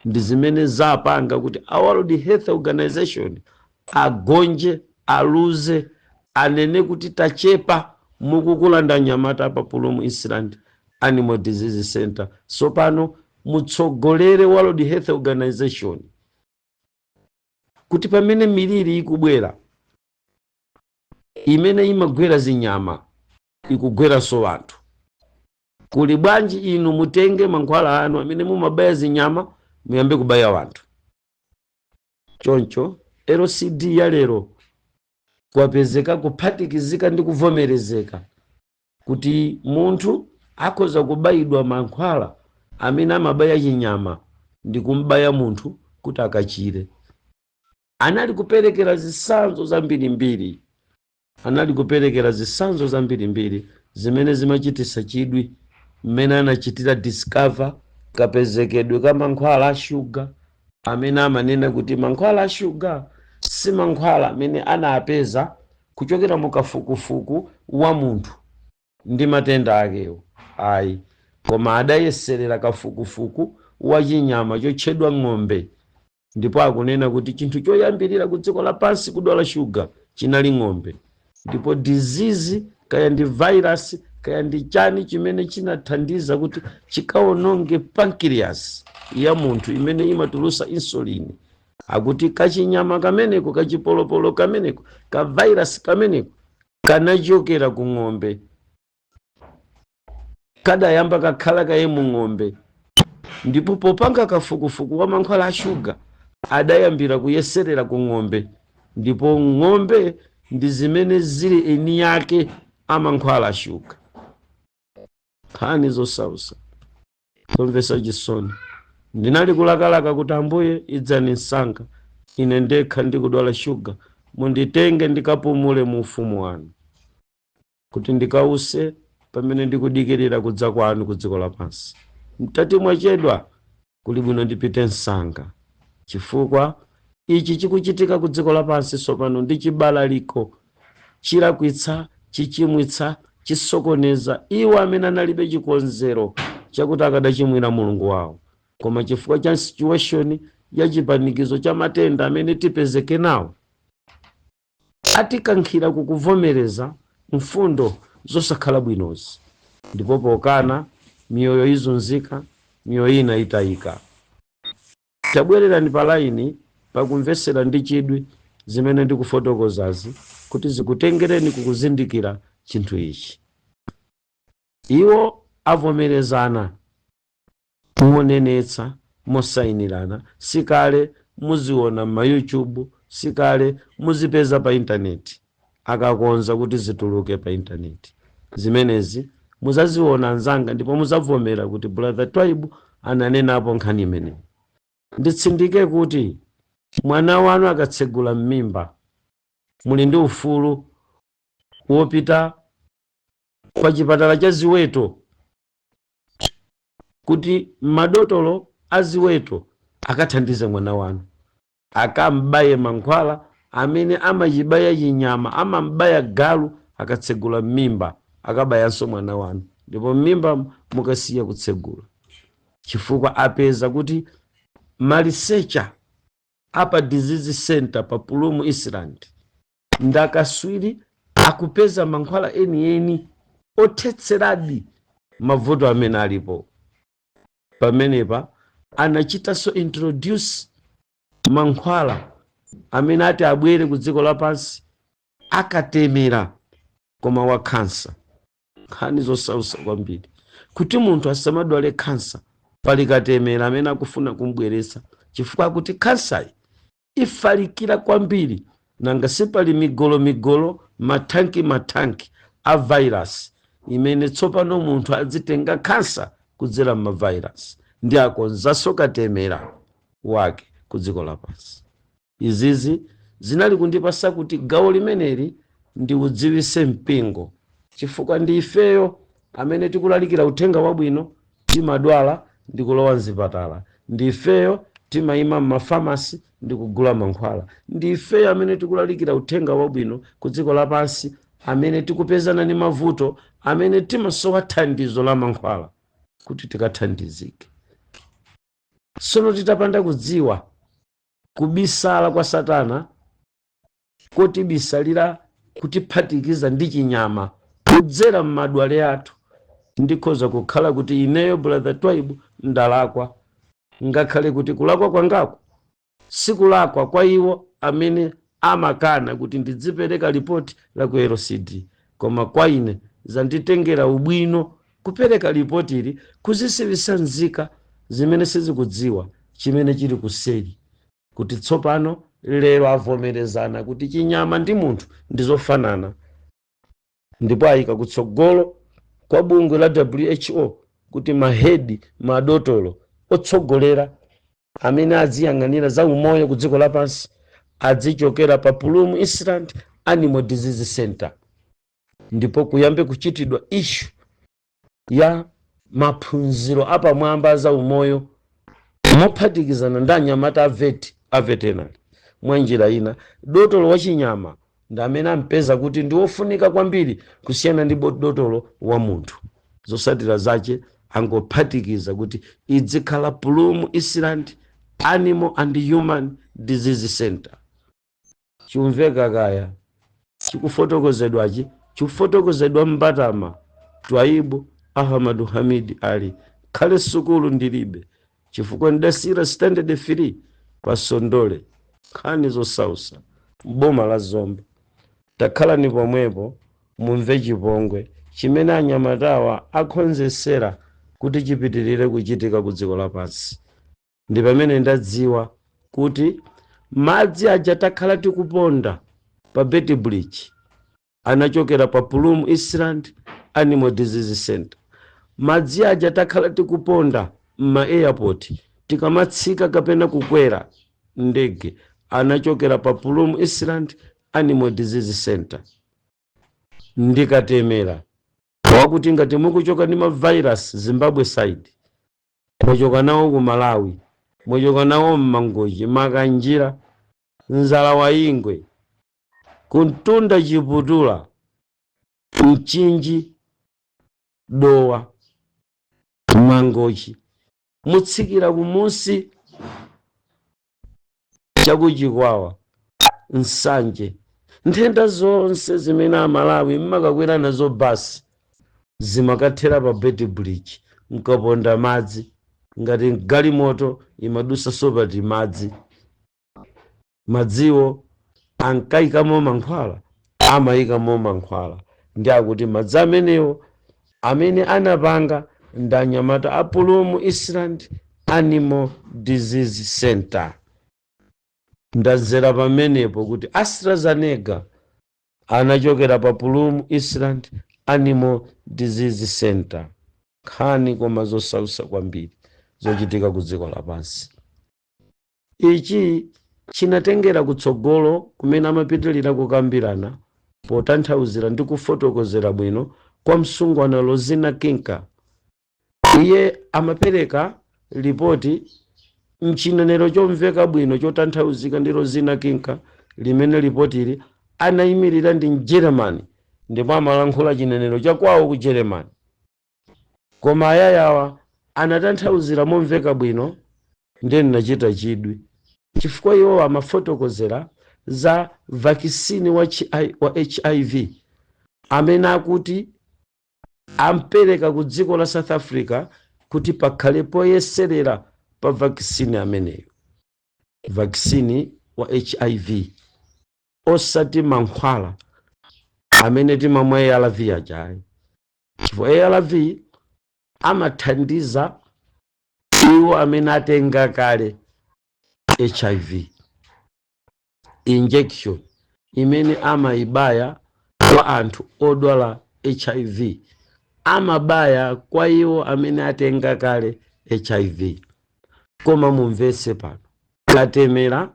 Ndi zimene zapanga kuti a World Health Organization agonje, aluze, anene kuti tachepa mukukulanda nyamata pa Plum Island Animal Disease Center, sopano mutsogolere World Health Organization kuti pamene miliri ikubwera imene imagwera zinyama ikugweranso anthu, kuli bwanji inu mutenge mankhwala anu amene mumabaya zinyama muyambe kubaya wanthu? Choncho LCD ya lero kwapezeka kuphatikizika ndi kuvomerezeka kuti munthu akhoza kubayidwa mankhwala amene amabaya chinyama ndi kumbaya munthu kuti akachire. Anali kuperekera zitsanzo zambirimbiri, anali kuperekera zitsanzo zambirimbiri zimene zimachititsa chidwi, mmene anachitira discover kapezekedwe ka mankhwala a shuga, amene amanena kuti mankhwala a shuga si mankhwala amene anapeza kuchokera mu kafukufuku wa munthu ndi matenda akewo ayi, koma adayeserera kafukufuku wa chinyama chotchedwa ng'ombe. Ndipo akunena kuti chinthu choyambirira ku dziko lapansi kudwala shuga chinali ng'ombe, ndipo disease, kaya ndi virus, kaya ndi bacteria, Kaya ndi chani chimene chinathandiza kuti chikawononge pancreas ya munthu imene imatulusa insulin? Akuti kachinyama kameneko, kachipolopolo kameneko, ka virus kameneko kanachokera ku ng'ombe, kadayamba kakhala kaye mu ng'ombe. Ndipo popanga kafukufuku wa mankhwala a shuga, adayambira kuyeserera ku ng'ombe, ndipo ng'ombe ndi zimene zili eni yake amankhwala a shuga. Nkhani zosausa, zomvetsa chisoni. Ndinali kulakalaka kuti, "Ambuye, idzani msanga, ine ndekha ndikudwala shuga, munditenge ndikapumule mu ufumu wanu, kuti ndikause pamene ndikudikirira kudza kwanu ku dziko lapansi. Mtati mwachedwa, kuli bwino ndipite msanga, chifukwa ichi chikuchitika ku dziko lapansi tsopano ndi chibalaliko, chilakwitsa, chichimwitsa, chisokoneza iwo amene analibe chikonzero chakuti akadachimwira Mulungu wawo. Koma chifukwa cha situation ya chipanikizo cha matenda amene tipezeke nawo, atikankhira kukuvomereza mfundo zosakhala bwinozi, ndipo pokana, miyoyo izunzika, miyoyo ina itayika." Tabwererani pa laini pakumvesera ndi chidwi zimene ndikufotokozazi, kuti zikutengereni kukuzindikira chinthu ichi. Iwo avomerezana monenetsa, mosayinirana. Sikale muziona m'ma YouTube, sikale muzipeza pa intaneti. Akakonza kuti zituluke pa intaneti zimenezi, muzaziona anzanga, ndipo muzavomera kuti Brother Twaibu ananenapo nkhani imeneyi. Nditsindike kuti mwana wanu akatsegula m'mimba, muli ndi ufulu wopita pa chipatala cha ziweto kuti madotolo a ziweto akathandize mwana wanu, akambaye mankhwala amene amachibaya chinyama, amambaya galu akatsegula m'mimba, akabayanso mwana wanu, ndipo m'mimba mukasiya kutsegula, chifukwa apeza kuti ma researcher apa disease center pa Plum Island ndakaswiri akupeza mankhwala enieni othetseradi mavuto amene alipo pamenepa. Anachitanso introduce mankhwala amene ati abwere ku dziko lapansi, akatemera koma wa khansa. Nkhani zosausa kwambiri, kuti munthu asamadwale khansa, pali katemera amene akufuna kumbweretsa, chifukwa akuti khansayi ifalikira kwambiri. Nanga sipali migolo migolo, mathanki mathanki a virus imene tsopano munthu adzitenga khansa kudzera m'ma virus, ndi akonzanso katemera wake ku dziko lapansi. Izizi zinali kundipasa kuti gawo limeneli ndiudziwise mpingo, chifukwa ndi ifeyo amene tikulalikira uthenga wabwino timadwala ndi kulowa mzipatala, ndi ifeyo timayima m'mafamasi ndi kugula mankhwala, ndi ifeyo amene tikulalikira uthenga wabwino ku dziko lapansi amene tikupezana ndi mavuto, amene timasowa thandizo la mankhwala kuti tikathandizike. Tsono titapanda kudziwa kubisala kwa Satana kotibisalira kutiphatikiza ndi chinyama kudzera m'madwale athu, ndikhoza kukhala kuti ineyo Brother Twaibu ndalakwa, ngakhale kuti kulakwa kwangako sikulakwa kwa iwo amene amakana kuti ndidzipereka lipoti la ku LCD, koma kwa ine zanditengera ubwino kupereka lipotili, kuzisiwisa nzika zimene sizikudziwa chimene chili kuseri, kuti tsopano lero avomerezana kuti chinyama ndi munthu ndi zofanana, ndipo ayika kutsogolo kwa bungwe la WHO kuti ma head, madotolo otsogolera amene adziyang'anira za umoyo ku dziko lapansi adzichokera pa Plum Island Animal Disease Center, ndipo kuyambe kuchitidwa issue ya maphunziro apamwamba za umoyo mophatikizana ndi anyamata a vet, a veterinary. Mwa njira ina, dotolo wachinyama ndi amene ampeza kuti ndi wofunika kwambiri kusiyana ndi dotolo wa munthu. Zotsatira zache angophatikiza kuti idzikhala Plum Island Animal and Human Disease Center. Chimveka kaya chikufotokozedwachi? Chikufotokozedwa mbatama. Twaibu Ahmadu Hamid Ali. Khale sukulu ndilibe chifukwa ndidasiyira standard 3 pa Sondole, nkhani zosausa, boma la Zomba. Takhalani pomwepo mumve chipongwe chimene anyamatawa akhonzesera kuti chipitirire kuchitika ku dziko lapansi. Ndi pamene ndadziwa kuti madzi aja takhala tikuponda pa Beitbridge anachokera pa Plum Island Animal Disease Center. Madzi aja takhala tikuponda m'ma airport tikamatsika kapena kukwera ndege anachokera pa Plum Island Animal Disease Center. Ndikatemera wakuti ngati mukuchoka ndi ma virus Zimbabwe side, mwachoka nawo ku Malawi, mwachoka nawo mMangochi, Makanjira, Nzala wa Ingwe, kuntunda Chiputula, Mchinji, Dowa, Mangochi, mutsikira kumusi chakuchikwawa, Nsanje, nthenda zonse zimene Amalawi mmakakwera nazo basi zimakathera pa Beitbridge. Mkaponda madzi ngati galimoto imadusa pati madzi, madziwo ankayikamo mankhwala, amayikamo mankhwala. Ndi akuti madzi amenewo amene anapanga ndi anyamata a Plum Island Animal Disease Center. Ndazera pamenepo kuti AstraZeneca anachokera pa Plum Island Animal Disease Center. Nkhani koma zosausa kwambiri zochitika ku dziko lapansi. Ichi chinatengera kutsogolo kumene amapitilira kukambirana potanthauzira ndi kufotokozera bwino kwa msungwana Rosina Kinka. Iye amapereka ripoti mchinenero chomveka bwino chotanthauzika ndi Rosina Kinka, limene ripotili anayimirira ndi Mgermany ndipo amalankhula chinenero chakwawo ku Germany, koma ayayawa anatanthauzira momveka bwino. Ndiye ndinachita chidwi chifukwa iwo amafotokozera za vaccine wa HIV amene akuti ampereka ku dziko la South Africa kuti pakhale poyeserera pa vaccine ameneyo, vaccine wa HIV, osati mankhwala amene timamwa ARV ajayi, chifukwa ARV amathandiza iwo amene atenga kale HIV. Injection imene amayibaya kwa anthu odwala HIV, amabaya kwa iwo amene atenga kale HIV. Koma mumvetse pano, katemera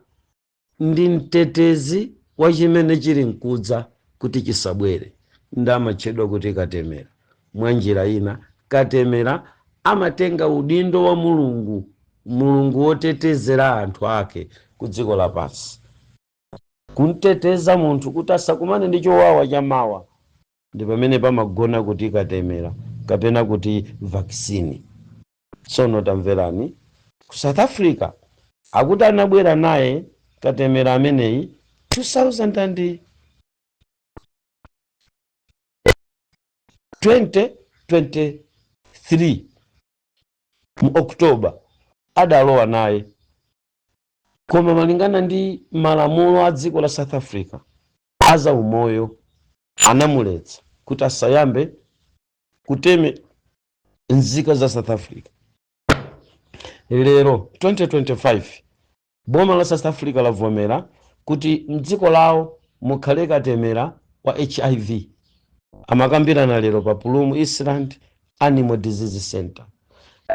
ndi mtetezi wa chimene chili mkudza kuti chisabwere, ndi amatchedwa kuti katemera. Mwa njira ina, katemera amatenga udindo wa Mulungu, Mulungu wotetezera anthu ake ku dziko lapansi, kumteteza munthu kuti asakumane ndi chowawa cha mawa. Ndi pamene pamagona kuti katemera kapena kuti vaccine. Tsono tamverani, ku South Africa akuti anabwera naye katemera ameneyi 2000 2023 mu October adalowa naye, koma malingana ndi malamulo a dziko la South Africa azaumoyo anamuletsa kuti asayambe kuteme nzika za South Africa. Lero 2025 boma la South Africa lavomera kuti mdziko lawo mukhale katemera wa HIV. Amakambirana lero pa Plum Island Animal Disease Center.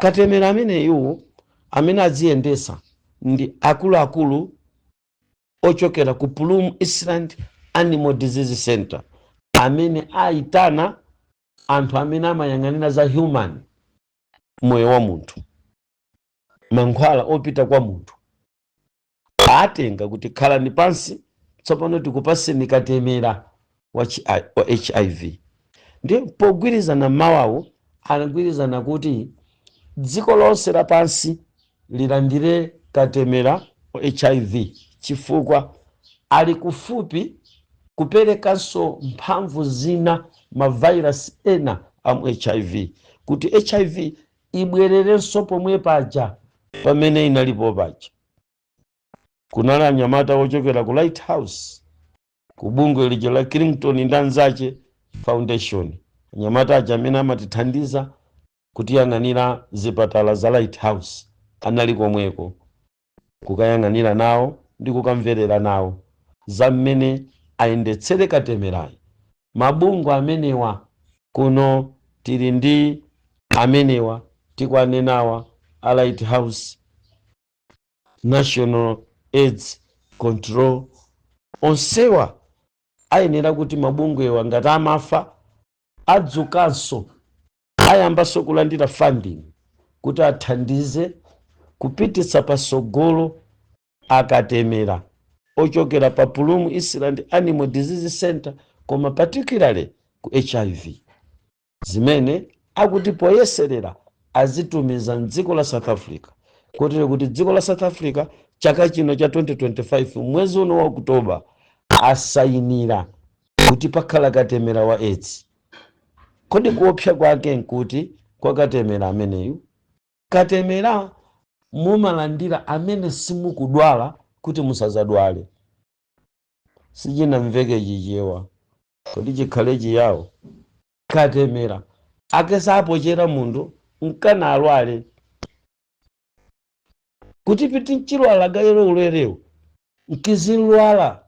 Katemera ameneyu amene adziyendesa ndi akuluakulu ochokera ku Plum Island Animal Disease Center, amene ayitana anthu amene amayang'anira za human, moyo wa munthu, mankhwala opita kwa munthu. Atenga kuti khalani pansi, tsopano tikupaseni katemera wa HIV. Ndi pogwirizana mawawo anagwirizana kuti dziko lonse lapansi lilandire katemera wa HIV, chifukwa ali kufupi kuperekanso mphamvu zina, ma virus ena Amu HIV, kuti HIV ibwererenso pomwe paja pamene inalipo paja. Kunali anyamata ochokera ku Lighthouse, ku bungwe lija la Clinton ndi anzache Foundation, anyamata aja amene amatithandiza kutiyang'anira zipatala za Lighthouse, anali komweko kukayang'anira nawo ndi kukamverera nawo za mmene ayendetsere katemerayi. Mabungwe amenewa kuno tili ndi amenewa tikwanenawa a Lighthouse, National AIDS Control, onsewa ayenera kuti mabungwewa ngati amafa adzukanso, ayambanso kulandira funding kuti athandize kupititsa pasogolo akatemera ochokera pa Plum Island Animal Disease Center, koma particularly ku HIV, zimene akuti poyeserera azitumiza mdziko la South Africa, kotero kuti dziko la South Africa chaka chino cha 2025, mwezi uno wa Oktoba, asayinira kuti pakhala katemera wa AIDS. Kodi kuopsa kwake nkuti kwa katemera ameneyu? Katemera mumalandira amene simukudwala kuti musazadwale. Sichinamveke Chichewa, kodi chikhale Chiyawo? Katemera akesapochera munthu nkana alwale kuti piti mchilwala gayero ulerewo nkizilwala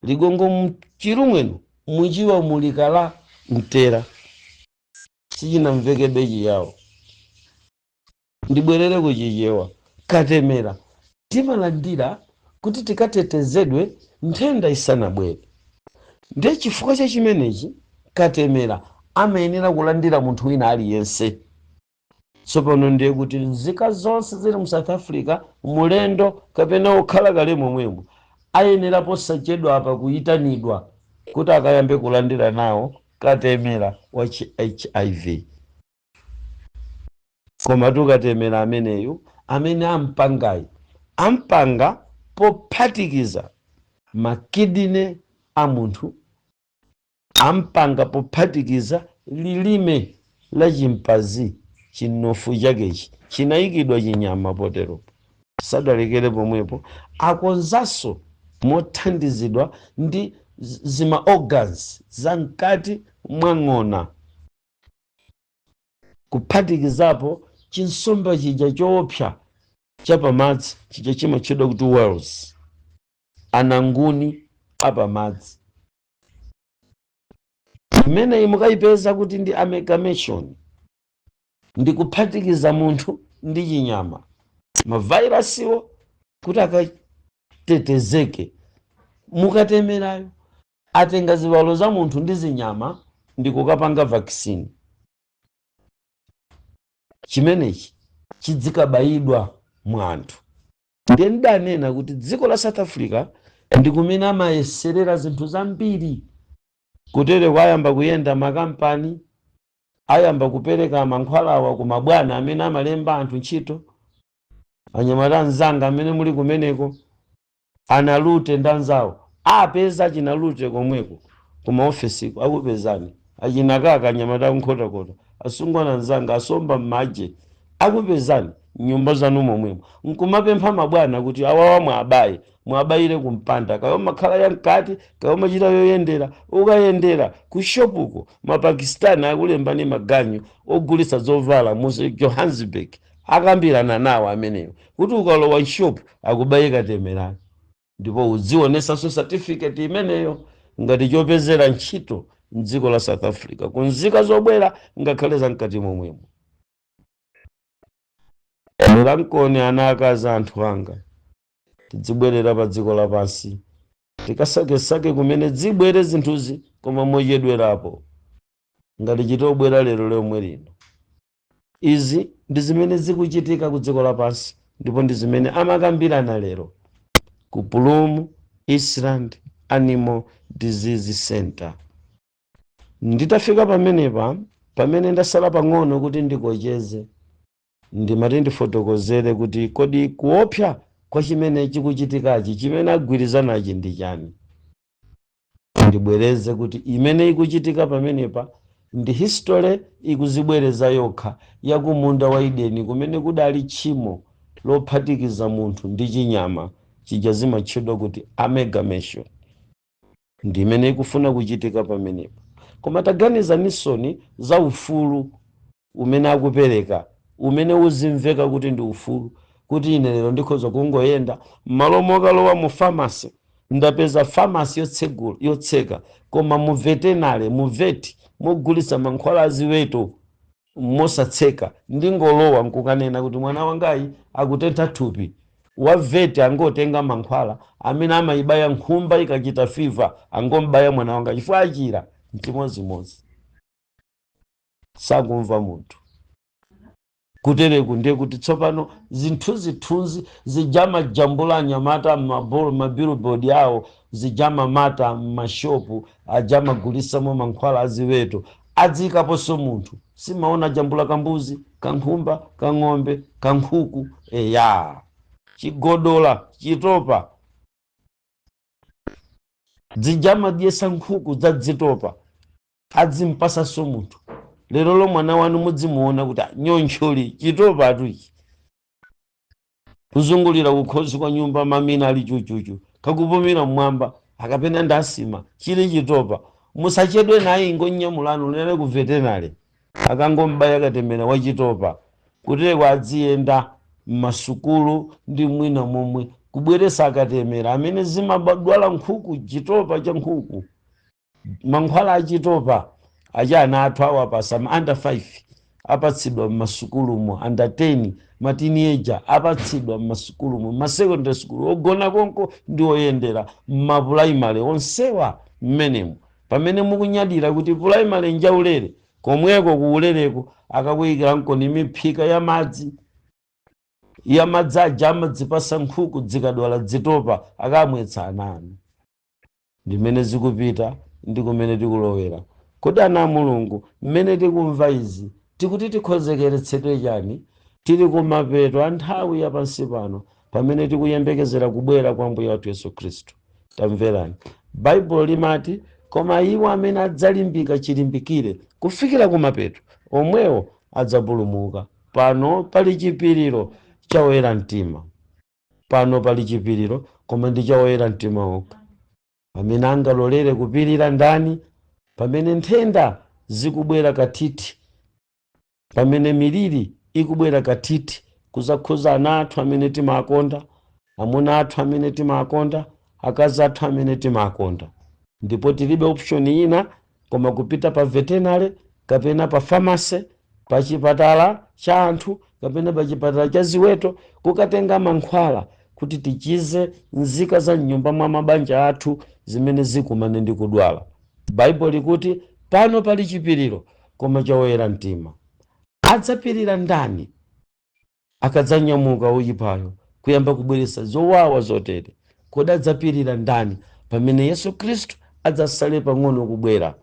ligongo mchilu mwenu muchiwa mulikala mtera. Sichinamvekebe Chiyawo, ndibwerere kuchichewa. Katemera timalandira kuti tikatetezedwe nthenda isanabwere. Ndiye chifukwa cha chimenechi katemera amayenera kulandira munthu wina aliyense. Tsopano ndiye kuti nzika zonse zili mu South Africa, mulendo kapena okhala kale momwemo, ayenera posachedwa apa kuyitanidwa kuti akayambe kulandira nawo katemera wa chi HIV. Koma tukatemera ameneyu amene ampangayi, ampanga pophatikiza ma kidney a munthu, ampanga pophatikiza lilime la chimpanzee, chinofu chakechi chinayikidwa chinyama poteropo. Sadalekere pomwepo, akonzanso mothandizidwa ndi zima organs za mkati mwa ng'ona, kuphatikizapo chinsomba chija choopsa chapamadzi chija chimatchedwa kuti whales, ananguni apamadzi. Imeneyi mukayipeza kuti ndi amalgamation, ndi kuphatikiza munthu ndi chinyama, mavairasiwo kuti akatetezeke. Mukatemerayo atenga ziwalo za munthu ndi zinyama ndi kukapanga vaccine. Chimenechi chidzikabayidwa mwa anthu. Ndiye ndidanena kuti dziko la South Africa ndi kumene amayeserera zinthu zambiri. Kutere kwayamba kuyenda makampani, ayamba kupereka mankhwalawa ku mabwana amene amalemba anthu ntchito. Anyamata anzanga amene muli kumeneko, analute ndi anzawo, apeza achinalute komweko kumaofesiko, akupezani achinakaka, anyamata akunkhotakota, asungwana anzanga asomba m'madzi, akupezani nyumba zanu momwemo nkumapempha mabwana kuti awawa mwabaye, mwabayire kumpanda, kayo makhala ya mkati, kayo machita yoyendera. Ukayendera ku shopuko, Mapakistani akulembani maganyu ogulitsa zovala mu Johannesburg, akambirana nawo amenewo kuti ukalowa m'shopu akubaye katemerani, ndipo udzionesanso certificate imeneyo ngati chopezera ntchito mdziko la South Africa, kunzika zobwera ngakhale za mkati momwemo. Mulankoni ana akazi, anthu anga, tidzibwerera pa dziko lapansi, tikasakesake kumene zibwere zinthuzi, koma mochedwerapo ngati chitobwera lero lomwe lino. Izi ndi zimene zikuchitika ku dziko lapansi, ndipo ndi zimene amakambirana lero ku Plum Island Animal Disease Center. Nditafika pamenepa, pamene ndasala pang'ono kuti ndikocheze, ndimati ndifotokozere kuti kodi kuopsa kwa chimene chikuchitikachi, chimene agwirizanachi ndi chani? Ndibwereze kuti imene ikuchitika pamenepa Ndi history ikuzibwereza yokha ya kumunda wa Edeni, kumene kudali tchimo lophatikiza munthu ndi chinyama chija, zimatchedwa kuti amalgamation. Ndi imene ikufuna kuchitika pamenepo. Koma taganizanisoni za ufulu umene akupereka, umene uzimveka kuti ndi ufulu, kuti ine lero ndikhoza kungoyenda m'malo mokalowa mu pharmacy, ndapeza pharmacy yotsegula, yotseka, koma mu veterinary, mu vet mogulitsa mankhwala aziweto mosatseka, ndingolowa nkukanena kuti mwana wangayi akutentha thupi. Wa vet angotenga mankhwala amene amayibaya nkhumba ikachita fever, angombaya mwana wanga chifukwa achira. Mchimozimozi sakumva munthu. Kutereku ndiye kuti tsopano zinthunzithunzi zijamajambula anyamata m'mabolo, mabillboard awo zijamamata m'mashopu ajamagulisamo mankhwala aziweto, adzikaponso munthu. Simaona jambula kambuzi, kankhumba, kang'ombe, kankhuku, eya, chigodola, chitopa, zijamadyesa nkhuku zadzitopa, adzimpasanso munthu. Lero lo mwana wanu mudzimuona kuti, "Ah, nyoncholi, chitopa atuchi kuzungulira kukhosi kwa nyumba, mamina ali chuchuchu, kakupumira mmwamba, akapena ndasima, chili chitopa." Musachedwe naye, ingonyamulano lere ku veterinary, akangombaya katemera wachitopa. Kuteko adziyenda mmasukulu ndi mwina momwe kubweresa akatemera amene zimabadwala nkhuku, chitopa cha nkhuku, mankhwala achitopa acha ana athu awapasa ma under 5, apatsidwa mmasukulumo, under 10, ma teenager apatsidwa mmasukulumo, ma secondary school ogona konko ndi oyendera, mmapulaimale onsewa mmenemo. Pamene mukunyadira kuti pulaimale njaulere, komweko kuulereko akakuyikira ni miphika ya madzi, ya madzi aja amadzipasa nkhuku dzikadwala dzitopa, akamwetsa ana anu. Ndimene zikupita ndi kumene tikulowera. Kodi ana a Mulungu, mmene tikumva izi, tikuti tikonzekeretsedwe chani? Tili kumapeto a nthawi yapansi pano, pamene tikuyembekezera kubwera kwa Mbuye wathu Yesu Khristu. Tamverani, Baibulo limati, "Koma iwo amene adzalimbika chilimbikire kufikira kumapeto, omwewo adzapulumuka." Pano pali chipiriro cha woyera mtima. Pano pali chipiriro, koma ndi cha woyera mtima okha pamene angalolere kupirira. Ndani? Pamene nthenda zikubwera kathithi, pamene miliri ikubwera kathithi kuzakhuza ana athu amene timakonda, amuna athu amene timakonda, akazi athu amene timakonda, ndipo tilibe option ina koma kupita pa veterinary kapena pa pharmacy, pa chipatala cha anthu kapena pa chipatala cha ziweto, kukatenga mankhwala kuti tichize nzika za mnyumba mwa mabanja athu zimene zikumane ndi kudwala. Baibulo likuti pano pali chipiriro, koma chawoyera mtima. Adzapirira ndani akadzanyamuka woyipayo kuyamba kubweretsa zowawa zotere? Kodi adzapirira ndani pamene Yesu Khristu adzasale pang'ono kubwera?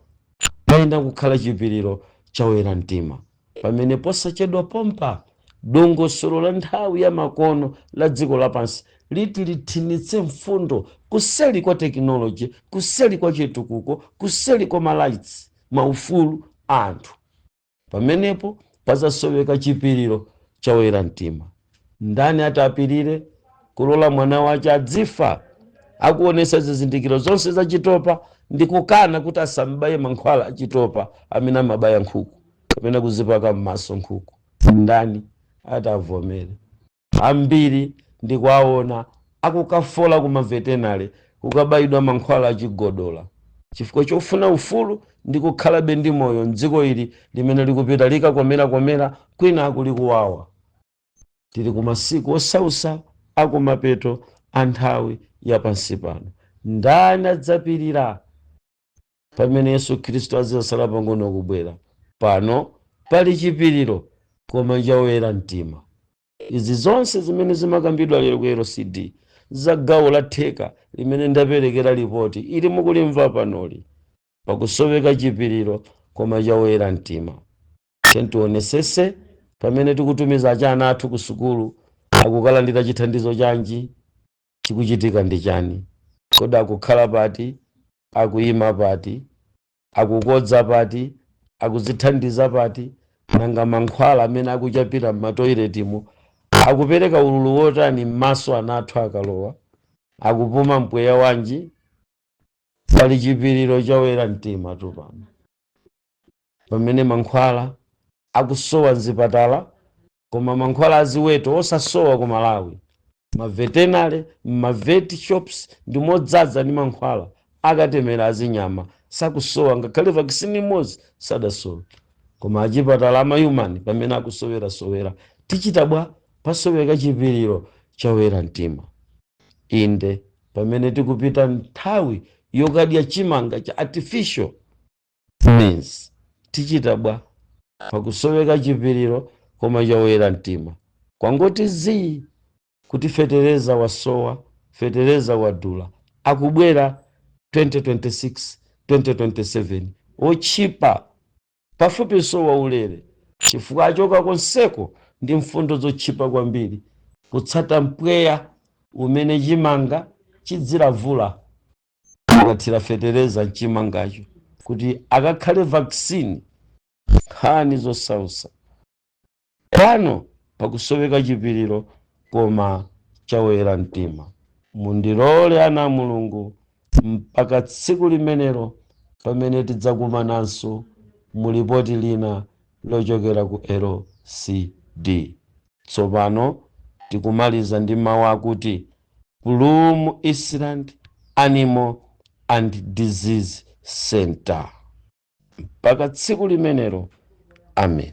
Payenera kukhala chipiriro chawoyera mtima, pamene posachedwa pompa dongosolo la nthawi ya makono la dziko lapansi liti lithinitse mfundo kuseli kwa technology, kuseli kwa chitukuko, kuseli kwa ma rights, maufulu a anthu. Pamenepo pazasoweka chipiriro chawoyera mtima. Ndani atapirire kulola mwana wace adzifa akuonesa zizindikiro zonse za chitopa, ndi kukana kuti asambaye mankhwala achitopa amene amabaya nkhuku kapena kuzipaka m'maso nkhuku? Ndani atavomere? Ambiri ndikuwaona akukafola kuma veterinary kukabayidwa mankhwala achigodola, chifukwa chofuna ufulu ndi kukhalabe ndi moyo mdziko ili limene likupita likakomerakomera, kwina akulikuwawa. Tili ku masiku osausa akumapeto a nthawi yapansi pano. Ndani adzapirira pamene Yesu Khristu adzasala pang'ono kubwera? Pano pali chipiriro, koma chawoyera mtima. Izi zonse zimene zimakambidwa lero ku LCD za gawo la theka limene ndaperekera ripoti ili mukulimva panoli, pakusoweka chipiriro, koma chawoyera mtima. Tionesese pamene tikutumiza achana athu ku sukulu, akukalandira chithandizo chanji? Chikuchitika ndi chani? Kodi akukhala pati? Akuyima pati? Akukodza pati? Akuzithandiza pati? Nanga mankhwala amene akuchapira m'matoiletimo akupereka ululu wotani m'maso? Ana athu akalowa akupuma mpweya wanji? Pali chipiriro chawera mtima tupano pamene mankhwala akusowa mzipatala, koma mankhwala aziweto osasowa ku Malawi. Maveterinary, mavet shops ndi modzaza ndi mankhwala akatemera azinyama, sakusowa, ngakhale vaccine imodzi sadasowa. Koma achipatala amayumani pamene akusowerasowera, tichita bwa? Pasoweka chipiriro chawera mtima. Inde, pamene tikupita nthawi yokadya chimanga cha artificial means, tichita bwa? Pakusoweka chipiriro koma chawera mtima. Kwangoti zii kuti fetereza wasowa, fetereza wadula, akubwera 2026 2027 otchipa pafupi sowa ulere, chifukwa achoka konseko ndi mfundo zotchipa kwambiri, kutsata mpweya umene chimanga chidzilavula ukathira fetereza mchimangacho kuti akakhale vaccine. Nkhani zosausa pano pakusoweka chipiriro koma chawera mtima. Mundilole, ana a Mulungu, mpaka tsiku limenelo pamene tidzakumananso mu lipoti lina lochokera ku LCD. Tsopano tikumaliza ndi mawu akuti Plum Island Animal and Disease Center. Mpaka tsiku limenelo, amen.